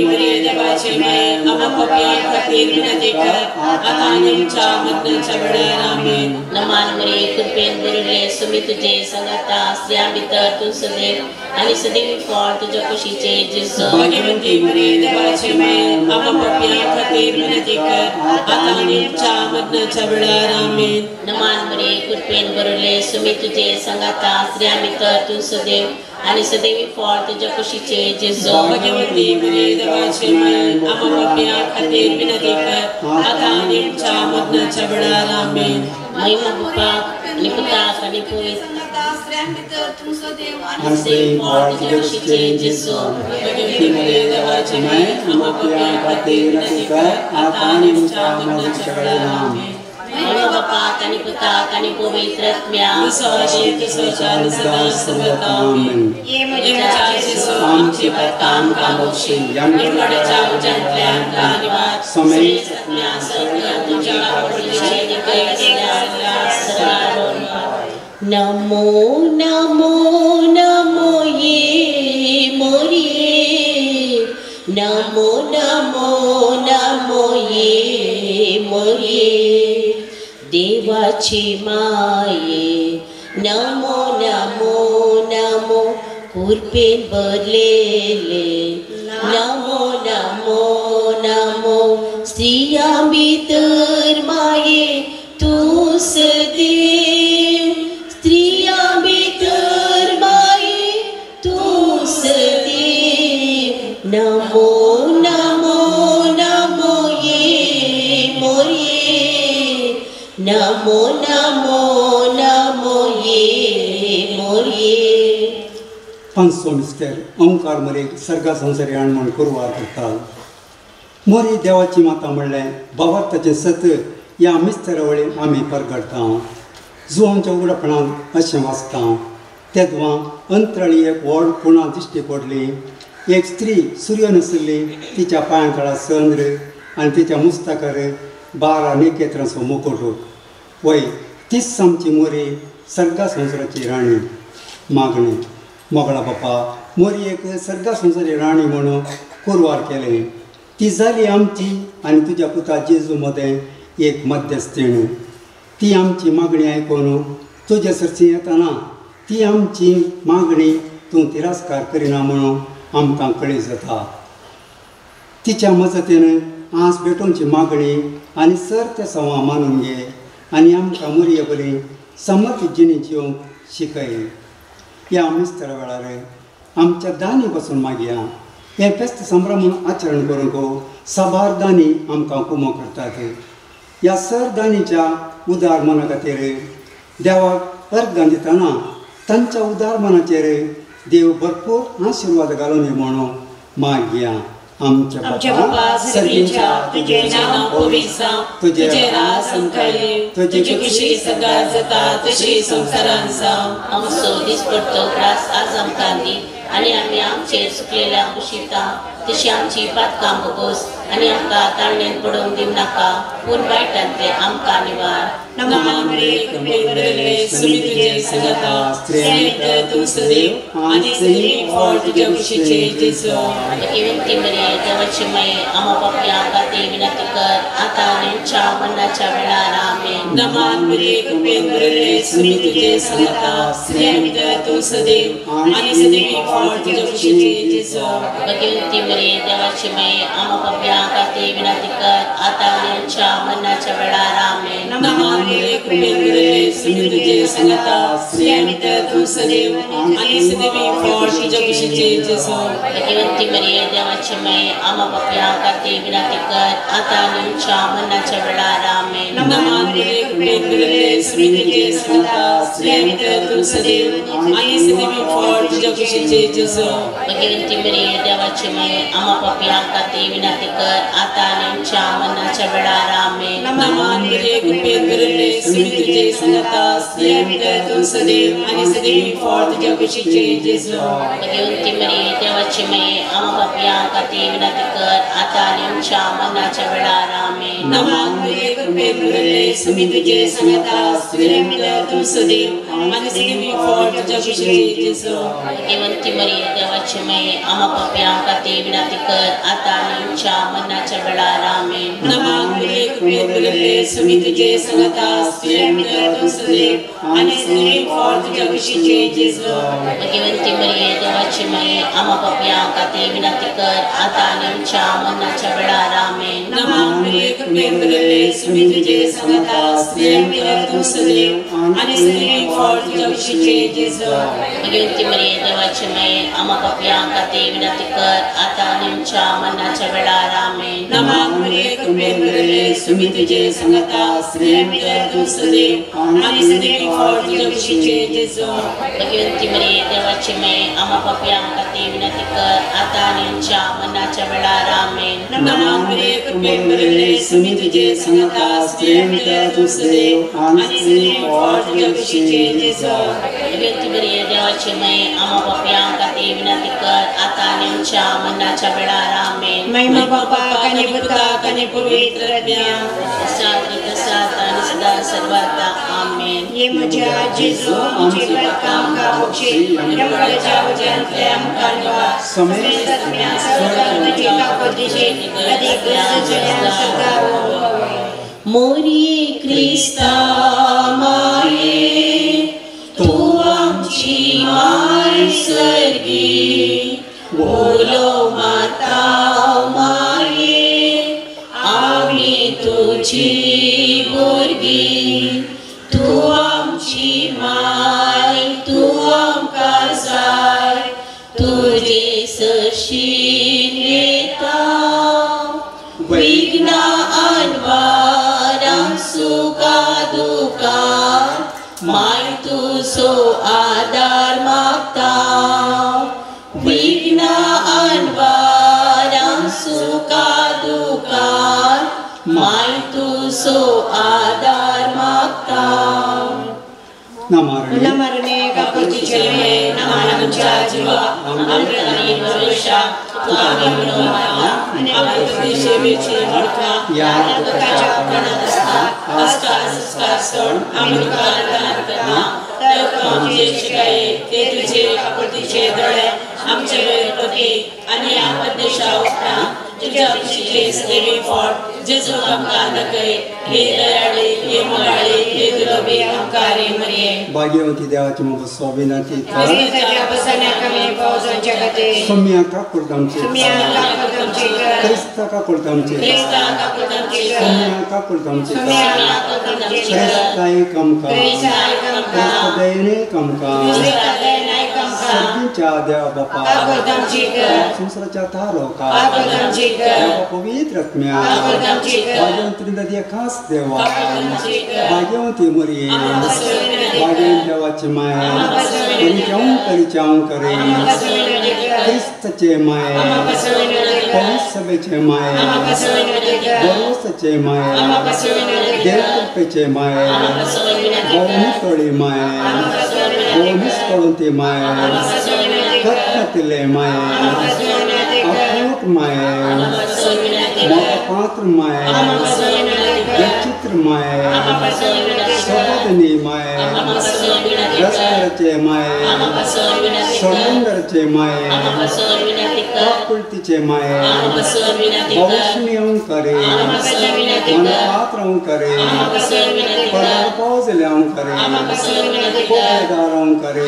मरिये देवाची माय आम्हा पाप्यां खातीर विनंती कर आतां आनी आमच्या मरणाच्या वेळार. आमेन.
नमान मरिये कृपेन भरिल्ले सुमी तुजे सांगाता स्त्रियां भितर तूं सदैव आनी सदैवी फळ तुजे कुशीचे जेजू.
भाग्यवती मरिये देवाची माय आम्हा पाप्यां खातीर विनंती कर आतां आनी आमच्या मरणाच्या वेळार. आमेन.
नमान मरिये कृपेन भरिल्ले सुमी तुजे सांगाता स्त्रियां भितर तूं सदैव आनी सदैवी फळ तुजे कुशीचे जेजू.
भाग्यवती मरिये देवाची माय आम्हा पाप्यां खातीर विनंती कर आतां आनी आमच्या मरणाच्या वेळार. आमेन.
नमान मरिये कृपेन भरिल्ले सुमी तुजे सांगाता स्त्रियां भितर तूं सदैव आनी सदैवी फळ तुजे कुशीचे जेजू.
भाग्यवती मरिये देवाची माय आम्हा पाप्यां खातीर विनंती कर आतां आनी आमच्या मरणाच्या वेळार. आमेन.
महिमा बापाक आनी पुताक आनी पवित्र महिमा बापाक आनी पुताक आनी पवित्र आत्म्याक. नमो नमो नमो ये मोरिये नमो नमो नमो ये मोये देवाची माये नमो नमो नमो कृपेन भरलेले नमो नमो नमो स्त्रियां भितर माये तूं सदैव स्त्रियां भितर माये तूं सदैव नमो नमो नमो ये मोये नमो नमो नमो ये मोये।
500 मिस्टर ओंकार मरेक सर्गा संसारी म्हण कुरवार करता। मोरी देवाची माता म्हणलें भावार्थाचें सत ह्या मिस्तेरा वळीन आमी परगडटा। जुवांच्या उगडपणान अशें वाचता तेदवां अंतराळी एक व्हड कुणा दिश्टी पडली। एक स्त्री सूर्य नासली, तिच्या पांयां तळा चंद्र आनी तिच्या मुस्ताकार 12 नखेत्रांचो मुकुट। वय तीच आमची मोरी सर्गा संवसाराची राणी। मागणी मोगळा बापा मोरी एक सर्गा संवसारी राणी म्हणून कुरवार केलें। ती जाली आमची आनी तुज्या पुता जेजू मदें एक मध्यस्थीण। ती आमची मागणी आयकून तुज्या सरशी येताना ती आमची मागणी तूं तिरस्कार करिना म्हणून आमकां कळीत जाता। तिच्या मजतीन आज भेटोवची मागणी आनी सर ते सवां मानून घे आनी आमकां मोरये बरी समर्थ जिणी जिवंक शिकय। ह्या मिस्त्रा वेळार आमच्या दानी पासून मागया। हें फेस्त संभ्रमून आचरण करूंक साबार दानी आमकां कुमो करतात। ह्या सर दानीच्या उदार मना खातीर देवाक अर्घां दितना तांच्या उदार मनाचेर देव भरपूर आशिर्वाद घालून म्हणून मागया। आमच्या बापा
सर्गीच्या तुझे नाव पवित्र जावं, तुझे राज आमकां येवं, तुजी खुशी सदां जाता तशी संवसारांत जावं।
आमचो दिसपडतो ग्रास आज आमकां दी आनी आमी आमचेर सुकलेल्यांक उशिता तशी आमची पातकां भोगोस आनी आमकां ताळणेन पडोवंक दिवं नाका पूण वायटांतले आमकां निवार।
नमो मरिये कृपेन भरिल्ले सुमी तुजे संगाता स्त्रियां भितर तूं सदैव आनी सदैव फळ तुज्या कुशीचें जेजू।
विनंती मरिये देवाची माये आम्हा पापयां खातीर विनंती कर आतां आनी आमच्या मरणाच्या वेळार। आमेन।
नमो मरिये कृपेन भरिल्ले सुमी तुजे संगाता स्त्रियां भितर तूं सदैव आनी सदैव फळ तुज्या कुशीचें जेजू।
विनंती मरिये देवाची माये आम्हा पापयां खातीर विनंती कर आतां आनी आमच्या मरणाच्या वेळार। आमेन।
नमो मरिये कृपेन भरिल्ले सुमी तुजे संगाता स्त्रियां भितर तूं सदैव आनी सदैव फळ तुज्या कुशीचें जेजू।
विनंती मरिये देवाची माये आम्हा पापयां खातीर विनंती कर आतां आनी आमच्या मरणाच्या वेळार। आमेन।
नमो मरिये कृपेन भरिल्ले सुमी तुजे संगाता स्त्रियां भितर तूं सदैव आनी सदैव फळ तुज्या कुशीचें जेजू।
विनंती मरिये देवाची माये आम्हा पापयां खातीर विनंती कर आतां आनी आमच्या मरणाच्या वेळार। आमेन।
नमो मरिये कृपेन भरिल्ले सुमी तुजे संगाता स्त्रियां भितर तूं सदैव आनी सदैव फळ तुज्या कुशीचें जेजू।
विनंती मरिये देवाची माये आम्हा पापयां खातीर विनंती कर आतां आनी आमच्या मरणाच्या वेळार। आमेन।
नमो मरिये कृपेन भरिल्ले सुमी तुजे संगाता स्त्रियां भितर तूं सदैव आनी सदैव फळ तुज्या कुशीचें जेजू।
विनंती मरिये देवाची माये आम्हा पापयां खातीर विनंती कर आतां आनी आमच्या मरणाच्या वेळार। आमेन।
नमो मरिये कृपेन भरिल्ले सुमी तुजे संगाता स्त्रियां भितर तूं सदैव आनी सदैव फळ तुज्या कुशीचें जेजू।
विनंती मरिये देवाची माये आम्हा पापयां खातीर विनंती कर आतां आनी आमच्या मरणाच्या वेळार। आमेन।
नमो मरिये कृपेन भरिल्ले सुमी तुजे संगाता स्त्रियां भितर तूं सदैव आनी सदैव फळ तुज्या कुशीचें जेजू।
विनंती मरिये देवाची माये आम्हा पापयां खातीर विनंती कर आतां आनी आमच्या मरणाच्या वेळार। आमेन।
नमो मरिये कृपेन भरिल्ले सुमी तुजे संगाता स्त्रियां भितर तूं सदैव आनी सदैव फळ तुज्या कुशीचें जेजू।
विनंती मरिये देवाची माये आम्हा पापयां खातीर विनंती कर आतां आनी आमच्या मरणाच्या वेळार। आमेन।
नमो मरिये कृपेन भरिल्ले सुमी तुजे संगाता स्त्रियां भितर तूं सदैव आनी सदैव फळ तुज्या कुशीचें जेजू।
विनंती मरिये देवाची माये आम्हा पापयां खातीर विनंती कर आतां आनी आमच्या मरणाच्या वेळार। आमेन।
महिमा बापाक आनी पुताक आनी पवित्र आत्म्याक
तसा तसा आनी सदा सर्वांता। आमेन।
आमेन.
ये म्हज्या जेजू आमची पातकां आमकां बक्षी यमकड्याच्या उज्यांतले आमकां निवार समेस्त आत्म्या स्वर्गांत तुजी काकुळटीची अदीक गरज आशिल्ल्यांक सदां.
मोरी क्रिस्ता माये तूं आमची माय सर्गी बोलो माता माये आमी तुजी भुरगीं तूं आमची माय तूं आमकां जाय तुजे सरशीं येता विघ्ना अनवारां सुखा दुखां माय तुजो आदार मागता विघ्ना अनवारां सुखा दुखां माय तुजो आदार मागता.
नमरणे काकुळटीचे
आमच्या जिवा आमच्या आनी भविश्या तूं आमी म्हणून मागता आनी तुजे सेवेची मडका ह्या दुःखाच्या प्रणात आसता आस्कार संस्कार सोड आमी तुका आराधना करता तर तूं आमचे शिकाये ते तुजे काकुळटीचे दोळे आमचे वयर पती आनी ह्या परदेशा उपरांत तुज्या कुशीचे सदैवी फोट जेजू आमकां दाखय. हे दयाळे हे मोगाळे हे दुर्लभी आमकां रे मरिये.
भाग्यवती देवाची मोग सोबिनाची
क्रिस्ताच्या बसण्याक आमी पावसांच्या खातीर
सोम्या काकुळटांचे क्रिस्ता काकुळटांचे सोम्या काकुळटांचे क्रिस्ताय आमकां क्रिस्त दयेने आमकां सर्गीच्या देवा बापा संवसाराच्या तारोका देवा पवित्र आत्म्या भाग्यवंती नदी खास देवा भाग्यवंती मरिये भाग्यवंती देवाची माय करीच्या करे क्रिस्तचे माय पवित्र सभेचे माय भरोसाचे माय देवकृपेचे माय भोवनिस्तोळी माय भोवनिस्तोळंती माय कत्तले माय अपूत माय मोगपात्र माय विचित्र माय सबोधनी माय रस्त्याचे माय समुद्राचे माय काकुळटीचे माय भविष्यणी करे मनपात्र करे परपावजले करे कोपेदार करे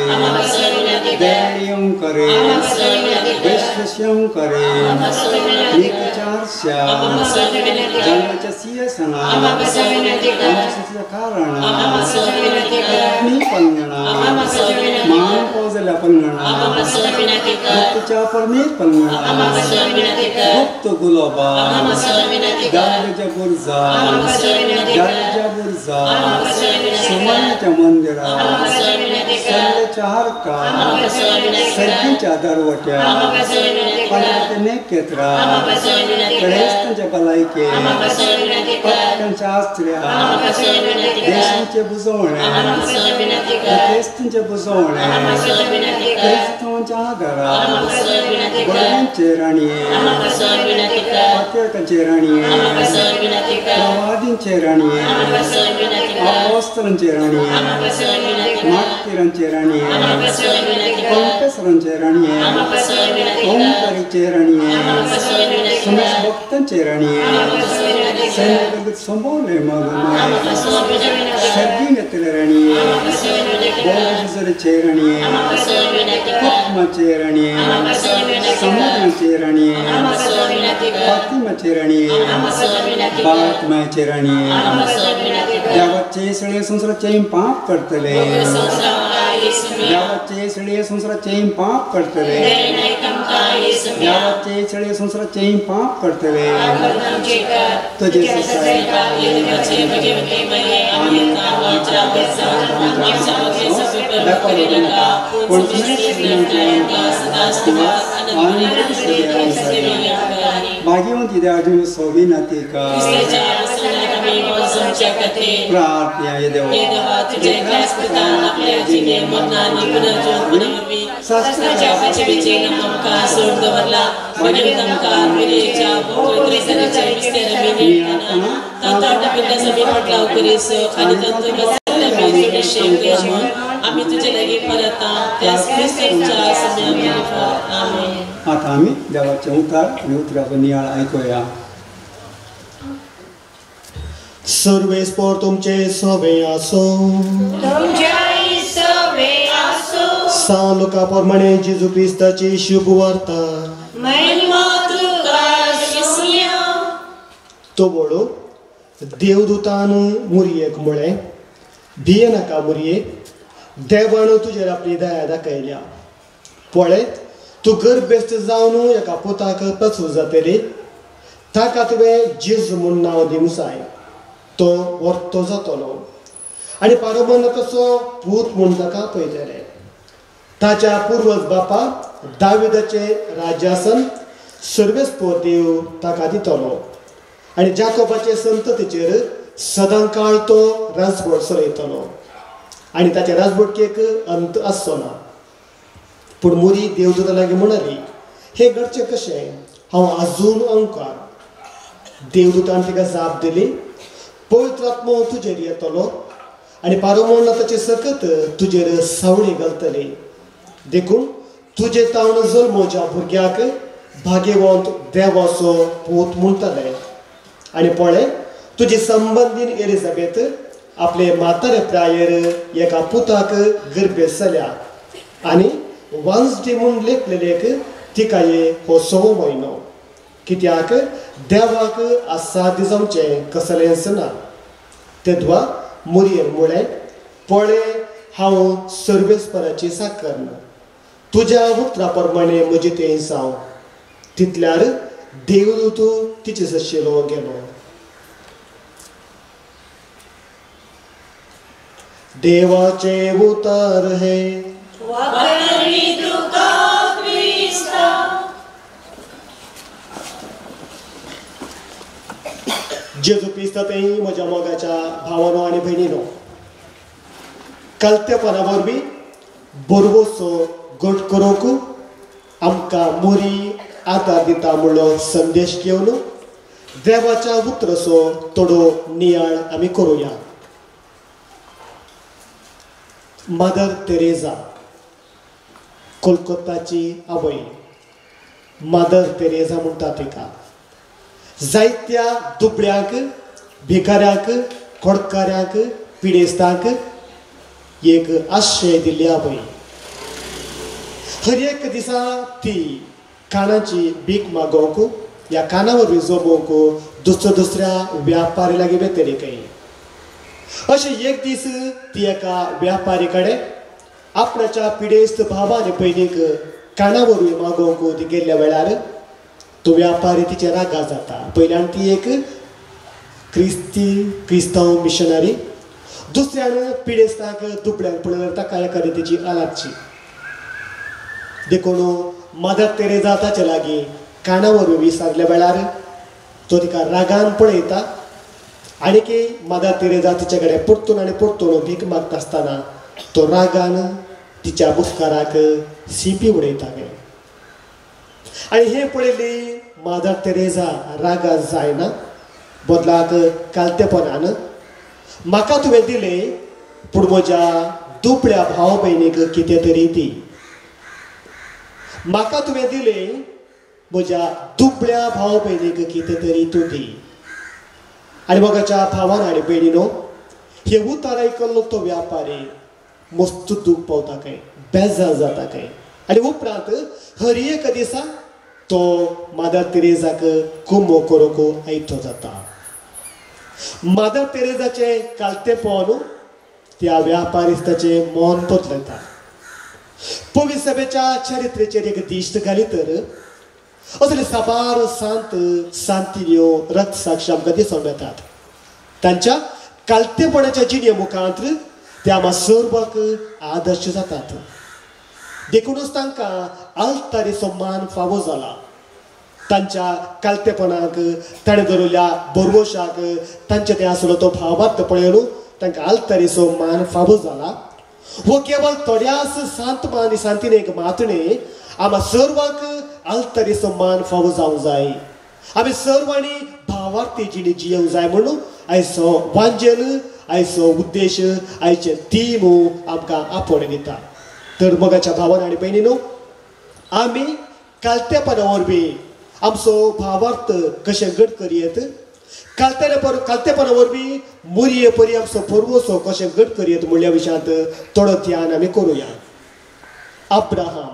दयाळी करे विश्वस्य करे निकचारस्या जन्माच्या सिंहासना कारण मी पंगणा मान पावजल्या पंगणा गुप्तच्या परमेत पंगणा गुप्त गुलाबा दाराच्या बुर्जा दाराच्या बुर्जा सुवर्णाच्या मंदिरा सल्ल्याच्या हरका सर्गीच्या दरवट्या पाण्याच्या नेकेत्रा क्रिस्तांच्या भलायके पक्ष्यांच्या आस्त्र्या देशांचे बुजवणे क्रिस्तांचे बुजवणे क्रिस्तांच्या आधारा बळ्यांचे राणये पात्रकांचे राणये प्रवादींचे राणये अपोस्तलांचे राणये मार्तीरांचे राणये पंपेसरांचे राणये ओंकारीचे राणये समस्त भक्तांचे राणये सैन्य संभवले मग सर्गी घेतले राणये बोगचे राणये कुटुंबाचे राणये समुद्राचे राणये फातिमाचे राणये बातमाचे राणये देवाचे सगळे संवसाराचे पाप करतले देवाचे सगळे संवसाराचे पाप करतले देवाचे सगळे संवसाराचे पाप करतले तुझे भाग्यवंती देवाची सोबिनाती का प्रार्थना देवा
अभिषेक कर म्हूण आमी तुजे लागीं परता त्या क्रिस्ताच्या सम्या. आमेन.
आतां आमी देवाचें उतार आनी उतराचो नियाळ आयकुया.
सर्वेस्पोर तुमचे सवे आसो. सान लुका प्रमाणे जेजू क्रिस्ताची शुभ वार्ता. तो बोलो देवदूतान मुरयेक म्हळें, भिये नाका मुरये, देवान तुजेर आपली दया दाखयल्या. पळय तूं गर्भेस्त जावन एका पुताक प्रसूत जातली, ताका तुवें जेजू म्हूण नांव दिवंक जाय. तो वर्तो जातलो आनी पारोबन तसो पूत म्हूण ताका पळयतले. ताच्या पुर्वज बापा दाविदाचें राज्यासन सर्वेस्पोर देव ताका दितलो आनी जाकोबाचे संततीचेर सदांकाळ तो राजवट चलयतलो आनी ताच्या राजवटकेक अंत आसचो ना. पूण मुरी देवदूता लागीं म्हणाली, हें घडचें कशें? हांव आजून अंकार. देवदूतान तिका जाप दिली, पवित्र आत्मो तुजेर येतलो आनी पारोमोनाथाची सकत तुजेर सावळी घालतली, देखून तुजे तावन जल्मोच्या भुरग्याक भाग्यवंत देवाचो पूत म्हणटले. आनी पळय तुजी संबंदीन एलिझाबेथ आपले म्हातारे प्रायेर एका पुताक गर्भेस्त जाल्या आनी वांजटी म्हूण लेखलेलेक तिका हो 6 म्हयनो, कित्याक देवाक असाध्य जावचें कसलेंच ना. तेद्वा मुरयेन म्हळें, पळय हांव सर्वेस्पराची साकर, तुज्या उतरा प्रमाणे म्हजें तें जावं. तितल्यार देवदूत तिचे सशिलो गेलो. देवाचें उतर हें. जेजू क्रिस्ता तें म्हज्या मोगाच्या भावानो आनी भयणीनो, कालतेपणा वरवीं बरवसो घट करूंक आमकां मोरी आदार दिता म्हणलो संदेश घेवन देवाच्या उतराचो थोडो नियाळ आमी करुया. मदर तेरेजा, कोलकाताची आवय मदर तेरेजा म्हणटा तिका. जायत्या दुबळ्यांक, भिकाऱ्यांक, खोडकाऱ्यांक, पिडेस्तांक एक आश्रय दिल्ली आवय. हर एक दिसा ती कानाची भीक मागोवंक ह्या काना वरवीं जमोवंक दुसऱ्या दुसऱ्या व्यापारी लागीं वेतली खंय. अशें एक दीस ती एका व्यापारी कडेन आपणाच्या पिडेस्त भावा आनी भयणीक काना वरवीं मागोवंक ती गेल्ल्या वेळार तो व्यापारी तिचे रागा जाता. पयल्यान ती एक क्रिस्तांव मिशनरी, दुसऱ्यान पिडेस्तांक दुबळ्यांक पळयल्यार ताका एका रितीची आलाची. देखून मदर तेरेजा ताचे लागीं काना वरवीं विसारल्या वेळार तो तिका रागान पळयता आनी की मदर तेरेजा तिचे कडेन परतून आनी परतून भीक मागता आसतना तो रागान तिच्या मुस्काराक सिपी उडयता. आनी हें पळयली मदर तेरेजा रागान जायना, बदलाक कालतेपणान म्हाका तुवें दिलें पूण म्हज्या दुबळ्या भाव भयणीक कितें तरी दी, म्हाका तुवें दिलें म्हज्या दुबळ्या भाव भयणीक कितें तरी तूं दी. आनी मोगाच्या भावान आनी भयणीनो, हे उतार आयकल्लो तो व्यापारी मस्त दूख पावता खंय, बेजार जाता खंय. आनी उपरांत हर एक दिसा तो मदर तेरेजाक कुमो करूंक आयतो जाता. मदर तेरेजाचें कालतेपण त्या व्यापारिस्ताचें मन बदलता. पवित्र सभेच्या चरित्रेचेर एक दिश्ट घाली तर असले साबार सांत सांतिन्यो रक्तसाक्षी आमकां दिसून येतात. तांच्या कालतेपणाच्या जिणे मुखांत ते आमकां सर्वांक आदर्श जातात. देखूनच तांकां आल्तारीचो मान फावो जाला. तांच्या कालतेपणाक, ताणें दवरिल्ल्या बरवशाक, तांचे ते आसलो तो भावार्थ पळयलो तांकां आल्तारीचो मान फावो जाला. हो केवळ थोड्याच सांत आनी सांतिनेक मातणे आमकां सर्वांक आल्तारीचो मान फावो जावंक जाय. आमी सर्वांनी भावार्थी जिणी जियेवंक जाय म्हणून आयचो वांजेल आयचो उद्देश आयचे थीम आमकां आपोवणें दिता. तर मोगाच्या भावान आनी भयणीनो आमी कालतेपणा वरवीं आमचो भावार्थ कशें घट करयेत, कालतेपणा वरवीं मुरये परी आमचो भरवसो कशें घट करयेत म्हणल्या विशयांत थोडो ध्यान आमी करुया. अब्राहम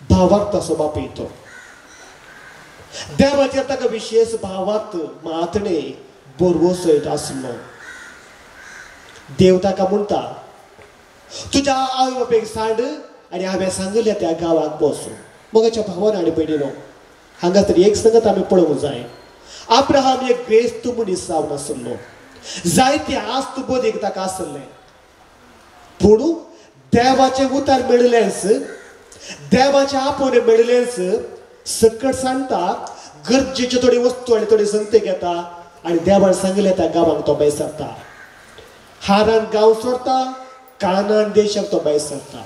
भावार्थाचो बापूय तो देवाचेर ताका विशेष भावार्थ मातणे भरवसो येत आसलो. देव ताका म्हणटा तुज्या आवय बापायक सांड आनी हांवें सांगिल्ल्या त्या गांवाक बसूं. मोगाच्या भावान आनी भयणीनो हांगा तर एक संगत आमी पळोवंक जाय. अब्राहम एक ग्रेस्त मनीस जावन आसलो, जायती आस्त बोधीक ताका आसलें, पूण देवाचें उतार मेळिल्लेंच, देवाचें आपोवणें मेळिल्लेंच सकट सांगता गरजेच्यो थोडी वस्तू आनी थोडी संगते घेता आनी देवान सांगिल्ल्या त्या गांवाक तो भायर सरता. हारान गांव सोडता, कानान देशाक तो भायर सरता.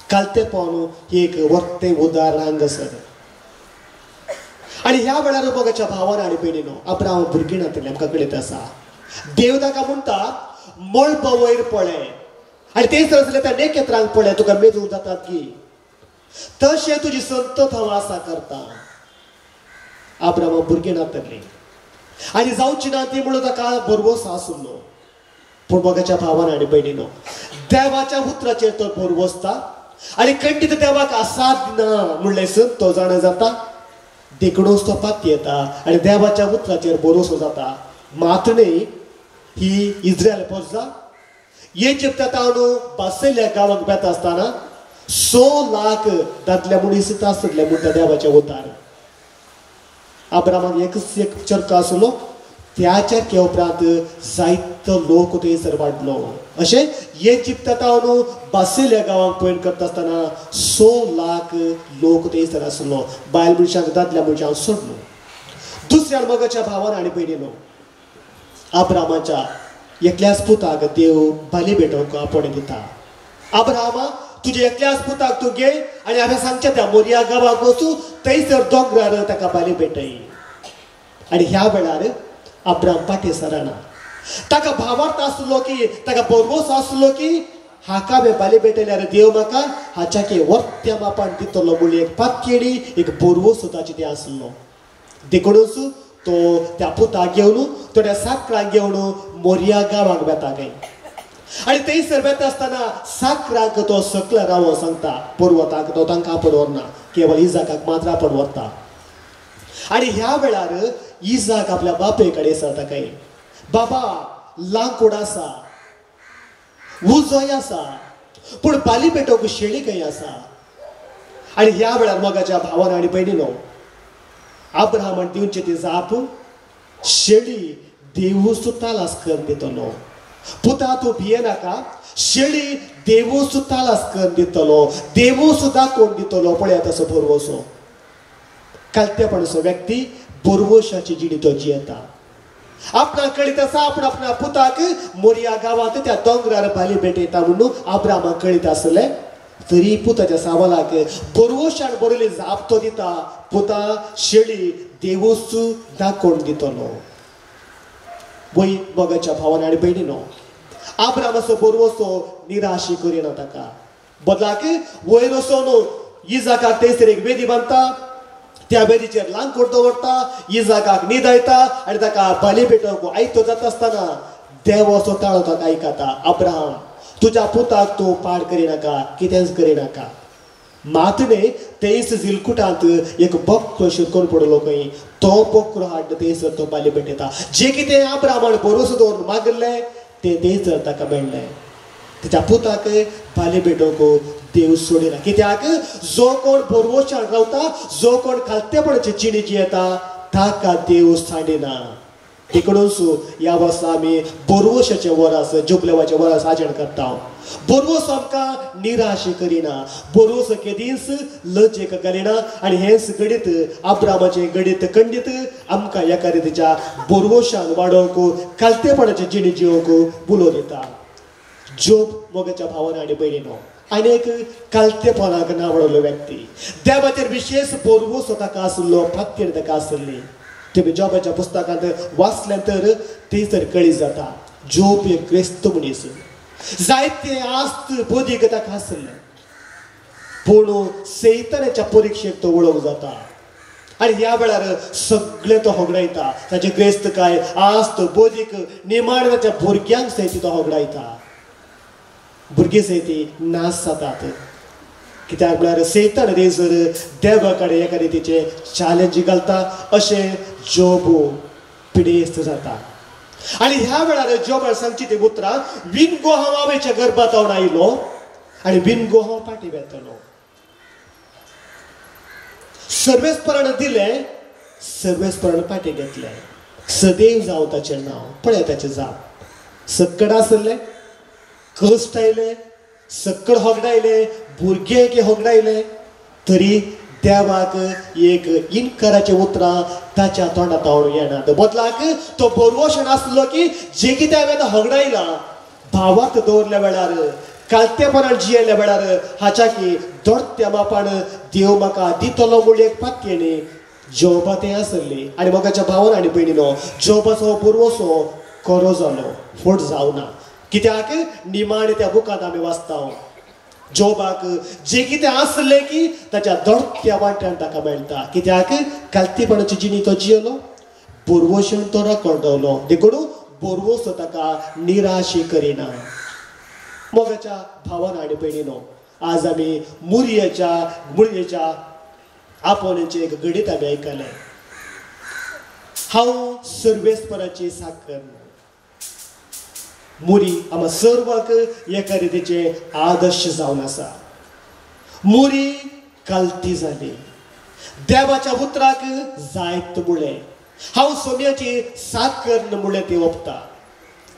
कालतेपण ही एक वर्तें उदाहरण हांगासर. आनी ह्या वेळार मोगाच्या भावान आनी भयणीनो अब्राहम भुरगीं नातिल्लें आमकां कळीत आसा. देव ताका म्हणटा मळबा वयर पळय आनी तेच आसले त्या नखेत्रांक पळय, तुका मेजूंक जातात की तशें तुजी संतत हांव आसा करता. अब्राहम भुरगीं नातिल्लीं आनी जावची ना ती म्हणून ताका भरवंसो आसलो. पूण मोगाच्या भावान आनी भयणीनो देवाच्या उतराचेर तो भरवसता आनी खंडीत देवाक आसात ना म्हणलें सत तो जाणा जाता. देखूनच तो पाती येता आनी देवाच्या उतराचेर भरोसो जाता. मात न्ही ही इस्रायल पोरसा इजिप्ता तावन बासयल्ल्या गांवाक बेता आसतना 100 लाख दादल्या मनीस आसले म्हणटा देवाच्या उतार. अब्राहमाक एकच एक चरखो आसलो, त्या चरख्या उपरांत जायतो लोक थंयसर वाडलो. अशें इजिप्ता तावन बासयल्ल्या गांवाक पयण करता आसतना 100 लाख लोक थंयसर आसलो, बायल मनशांक दादल्या मनशांक सोडलो. दुसऱ्या मोगाच्या भावान आनी भयणीनो अब्राहमाच्या एकल्याच पुताक देव बाली भेटोवंक आपोवणें दिता. अब्राहमा तुज्या एकल्याच पुताक तूं घे आनी हांवें सांगचें त्या मोरिया गांवाक वचूं, थंयसर दोंगरार ताका बाली भेटय. आनी ह्या वेळार अब्राहम फाटीं सरना. ताका भावार्थ आसलो की, ताका भरवंसो आसलो की हाका हांवें बाली भेटयल्यार देव म्हाका हाच्या की वर्त्या मापान दितलो म्हणून एक पातकेणी एक भरवंसो ताचे ते आसलो. देखूनच तो त्या पुताक घेवन थोड्या साकरांक घेवन मोरिया गांवाक वेता काय आनी थंयसर वेता आसतना साकरांक तो सकला रावो सांगता, पर्वताक तो तांकां आपोवन व्हरना, केवळ इजाकाक मात्र आपोवन व्हरता. आनी ह्या वेळार इजाक आपल्या बापाय कडेन सरता काय, बाबा लांकूड आसा, उजोय आसा, पूण बाली पेटोवंक शेळी खंय आसा. आनी ह्या वेळार मोगाच्या भावान आनी भयणीनो अब्राहमान दिवची ती जाप शेळी देवूच तालास करून दितलो. पुता तूं भियेनाका, शेळी देवूच तालास करून दितलो, देवूच दाखोवन दितलो. पळयात असो भरवसो कालतेपणाचो व्यक्ती भरवशाची जिणी तो जियेता. आपणाक कळीत आसा आपूण आपल्या पुताक मोरिया गांवांत त्या दोंगरार बाली भेटयता म्हणून अब्राहमाक कळीत आसलें, तरी पुताच्या सवालाक भरवशान बरयली जाप तो दिता, पुता शेळी देवूच दाखोवन दितलो. वय मोगाच्या भावान आनी भयणीनो अब्राहमाचो भरवसो निराशी करिना ताका, बदलाक वयर वचून इजाकाक थंयसर एक वेदी बांदता, त्या वेदीचेर लांकूड दवरता, इजाकाक न्हिदायता आनी ताका बाली पेटोवंक आयतो जाता आसतना देवाचो ताळो ताका आयकता, अब्राहम तुज्या पुताक तूं पाड करिनाका, कितेंच करिनाका. मात न्ही तेच जिलकुटांत एक बकरो शिरकोन पडलो खंय, तो बकरो हाडटा थंयसर तो बाली पेटयता. जें कितें अब्राहमान भरोसो दवरून मागिल्लें तें थंयसर ताका मेळ्ळें. ताच्या पुताक बाली पेटोवंक देव सोडिना, कित्याक जो कोण भरवशान रावता, जो कोण खालतेपणाचे जिणी जियेता ताका देव सांडिना. देखूनच ह्या वर्सा आमी भरवशाचें वरस, जुबलेवाचें वरस आचरण करता. भरवसो आमकां निराश करिना, भरवसो केदींच लजेक घालिना. आनी हेंच गणीत अब्राहमाचें गणीत खंडीत आमकां एका रितीच्या भरवशान वाडोवंक, खालतेपणाचे जिणी जियोवंक उलो दिता. जोब मोगाच्या भावान आनी भयणीनो आनी एक कालतेपणाक नांव वाडवल्लो व्यक्ती, देवाचेर विशेष भरवसो ताका आसलो, पातयेर ताका आसली. तुमी जोबाच्या पुस्तकांत वाचलें तर ती तर कळी जाता. जोब एक क्रिस्त मनीस, जायते आस्त बोधीक ताका आसलें, पूण सैतानाच्या परिक्षेक तो वळख जाता आनी ह्या वेळार सगळें तो होगडायता. ताचे क्रिस्त काय आस्त बोधीक निमाण ताच्या भुरग्यांक सयत तो होगडायता. भुरगीं सयत नाश जातात. कित्याक म्हळ्यार सैतान रेजर देवा कडेन एका रितीचें चॅलेंज घालता. अशें जोब पिडेस्त जाता. आनी ह्या वेळार जोबान सांगची ती उतरां, विनगो हांव आवयच्या गर्भांत आयलो आनी विनगो हांव फाटीं वेतलो. सर्वेस्परान दिलें, सर्वेस्परान फाटीं घेतलें. सदैव जावं ताचें नांव. पळय ताचें जाप, सक्कड आसलें, कश्ट आयले, सक्कड होगडायले, भुरगे की होगडायले, तरी देवाक एक इनकाराचें उतरां ताच्या तोंडांत आवडून येना. बदलाक तो बरवशण आसलो की जे कितें हांवें होगडायलां भावार्थ दवरल्या वेळार, कालतेपणान जियेल्या वेळार, हाच्या की दोडत्या मापान देव म्हाका दितलो म्हूण एक पातयेणी जोबा तें आसली. आनी मोगाच्या भावान आनी भयणीनो, जोबाचो पुरवसो खरो जालो, फट जावना. कित्याक निमाणें त्या बुकांत आमी वाचता जोबाक जे कितें आसलें की ताच्या दोडत्या वांट्यान ताका मेळटा. कित्याक कालतेपणाची जिणी तो जियेलो, बोरवोशण तो राखण दवरलो, देखून बोरवोसो ताका निराशी करिना. मोगाच्या भावान आनी भयणीनो, आज आमी मुरयेच्या आपोवण्याचें एक गणीत आमी आयकलें. हांव सर्वेस्पराची साकर. मुरी आमकां सर्वांक एका रितीचें आदर्श जावन आसा. मुरी कल्ती जाली, देवाच्या उतराक जायत मुळें. हांव सोम्याची साकर मुळें ती ओंपता.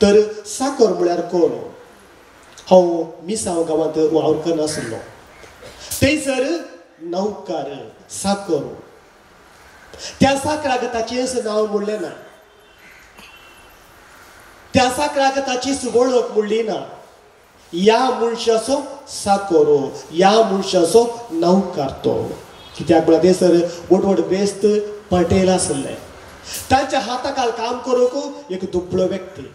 तर साकर म्हळ्यार कोण? हांव मिसांव गांवांत वावर करनासलो. थंयसर नौकार साकर, त्या साकराक ताचेंच नांव म्हणलें ना, त्या साकराक ताचीच वळख म्हणली ना. ह्या मनशाचो साकोरो, ह्या मनशाचो नौकार तो. कित्याक म्हळ्यार थंयसर व्हड व्हड बेस्त पटेल आसले, तांच्या हाताखाल काम करूंक एक दुबळो व्यक्ती.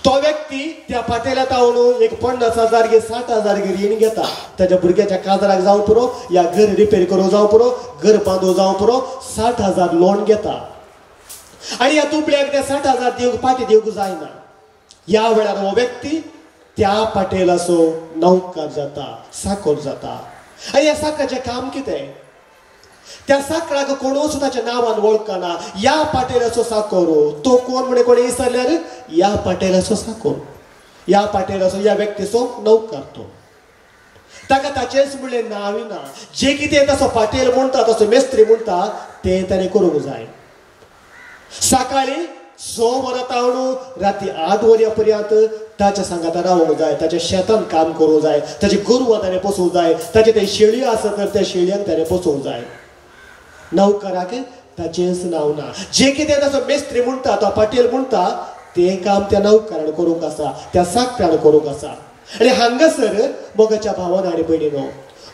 तो व्यक्ती त्या पाटेल्या तावन एक 50,000 गे 60,000 गे रीण घेता. ताच्या भुरग्याच्या काजराक जावं पुरो, या घर रिपेर करूंक जावं पुरो, घर बांदूंक जावं पुरो, 60,000 लोन घेता. आनी ह्या दुबळ्याक ते 60,000 दिवंक फाटीं दिवंक जायना. ह्या वेळार हो व्यक्ती त्या पाटेलाचो नौकार जाता, साकोर जाता. आनी ह्या साकराचें काम कितें? त्या साकराक कोणूच ताच्या नांवान वळखना. ह्या पाटेलाचो साकोर तो कोण म्हणे कोणें विचारल्यार ह्या पाटेलाचो साकोर, ह्या पाटेलाचो, ह्या व्यक्तीचो नौकार तो. ताका ताचेंच म्हणलें नांव ना. जें कितें तसो पाटेल म्हणटा, तसो मेस्त्री म्हणटा, तें ताणें करूंक जाय. सकाळीं 6 वरां तावन राती 8 वरां पर्यंत ताच्या सांगाता रावूंक जाय, ताच्या शेतान काम करूंक जाय, ताची गोरवां ताणें पोसूंक जाय, ताचे ते शेळयो आसत तर त्या शेळयांक ताणें पोसूंक जाय. नौकराक ताचेंच नांव ना. जें कितें ताचो मेस्त्री म्हणटा, तो पाटेल म्हणटा, तें काम त्या नौकरान करूंक आसा, त्या साकरान करूंक आसा. आनी हांगासर मोगाच्या भावान आनी भयणीनो,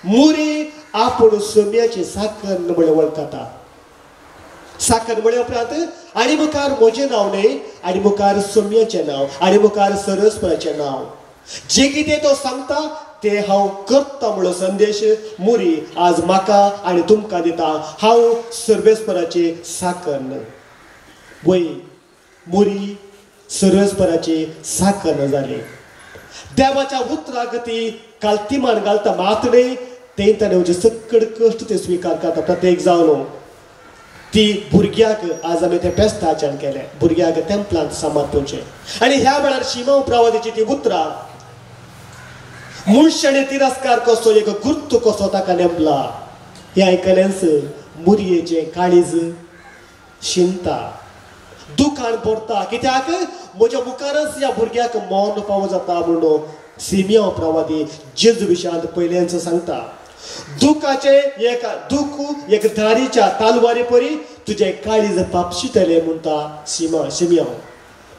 मुरी आपूण सोम्याची साकर म्हळ्यार वळखता. साकर म्हळ्या उपरांत आनी मुखार म्हजें नांव न्हय, आनी मुखार सोम्याचें नांव, आनी मुखार सरस्पराचें नांव. जें कितें तो सांगता तें हांव करता म्हणलो संदेश मुरी आज म्हाका आनी तुमकां दिता. हांव सर्वेस्पराची साकर न्हय. वय मुरी सर्वेस्पराची साकर जाली. देवाच्या उतराक ती कालतीमान घालता मात न्हय, तें ताणें सक्कड कश्ट ते स्विकार करता. प्रत्येक जावन ती भुरग्याक आज आमी तें फेस्त आचरण केलें, भुरग्याक तेंपलांत समर्पणचें. आनी ह्या वेळार शिमा प्रवादीची ती उतरां, मनशाने तिरस्कार कसो एक गुर्त कसो ताका नेमला. हें आयकलेंच मुरयेचें काळीज शिंता, दुकान भरता. कित्याक म्हज्या मुखारच ह्या भुरग्याक मौन फावो जाता म्हणून सिमियो प्रवादी जेजू विशयांत पयलेंच सांगता. दुखाचें एक दुख एक धारीच्या तालवारी परी तुजें काळीज पापशितलें म्हणटा सिमियो.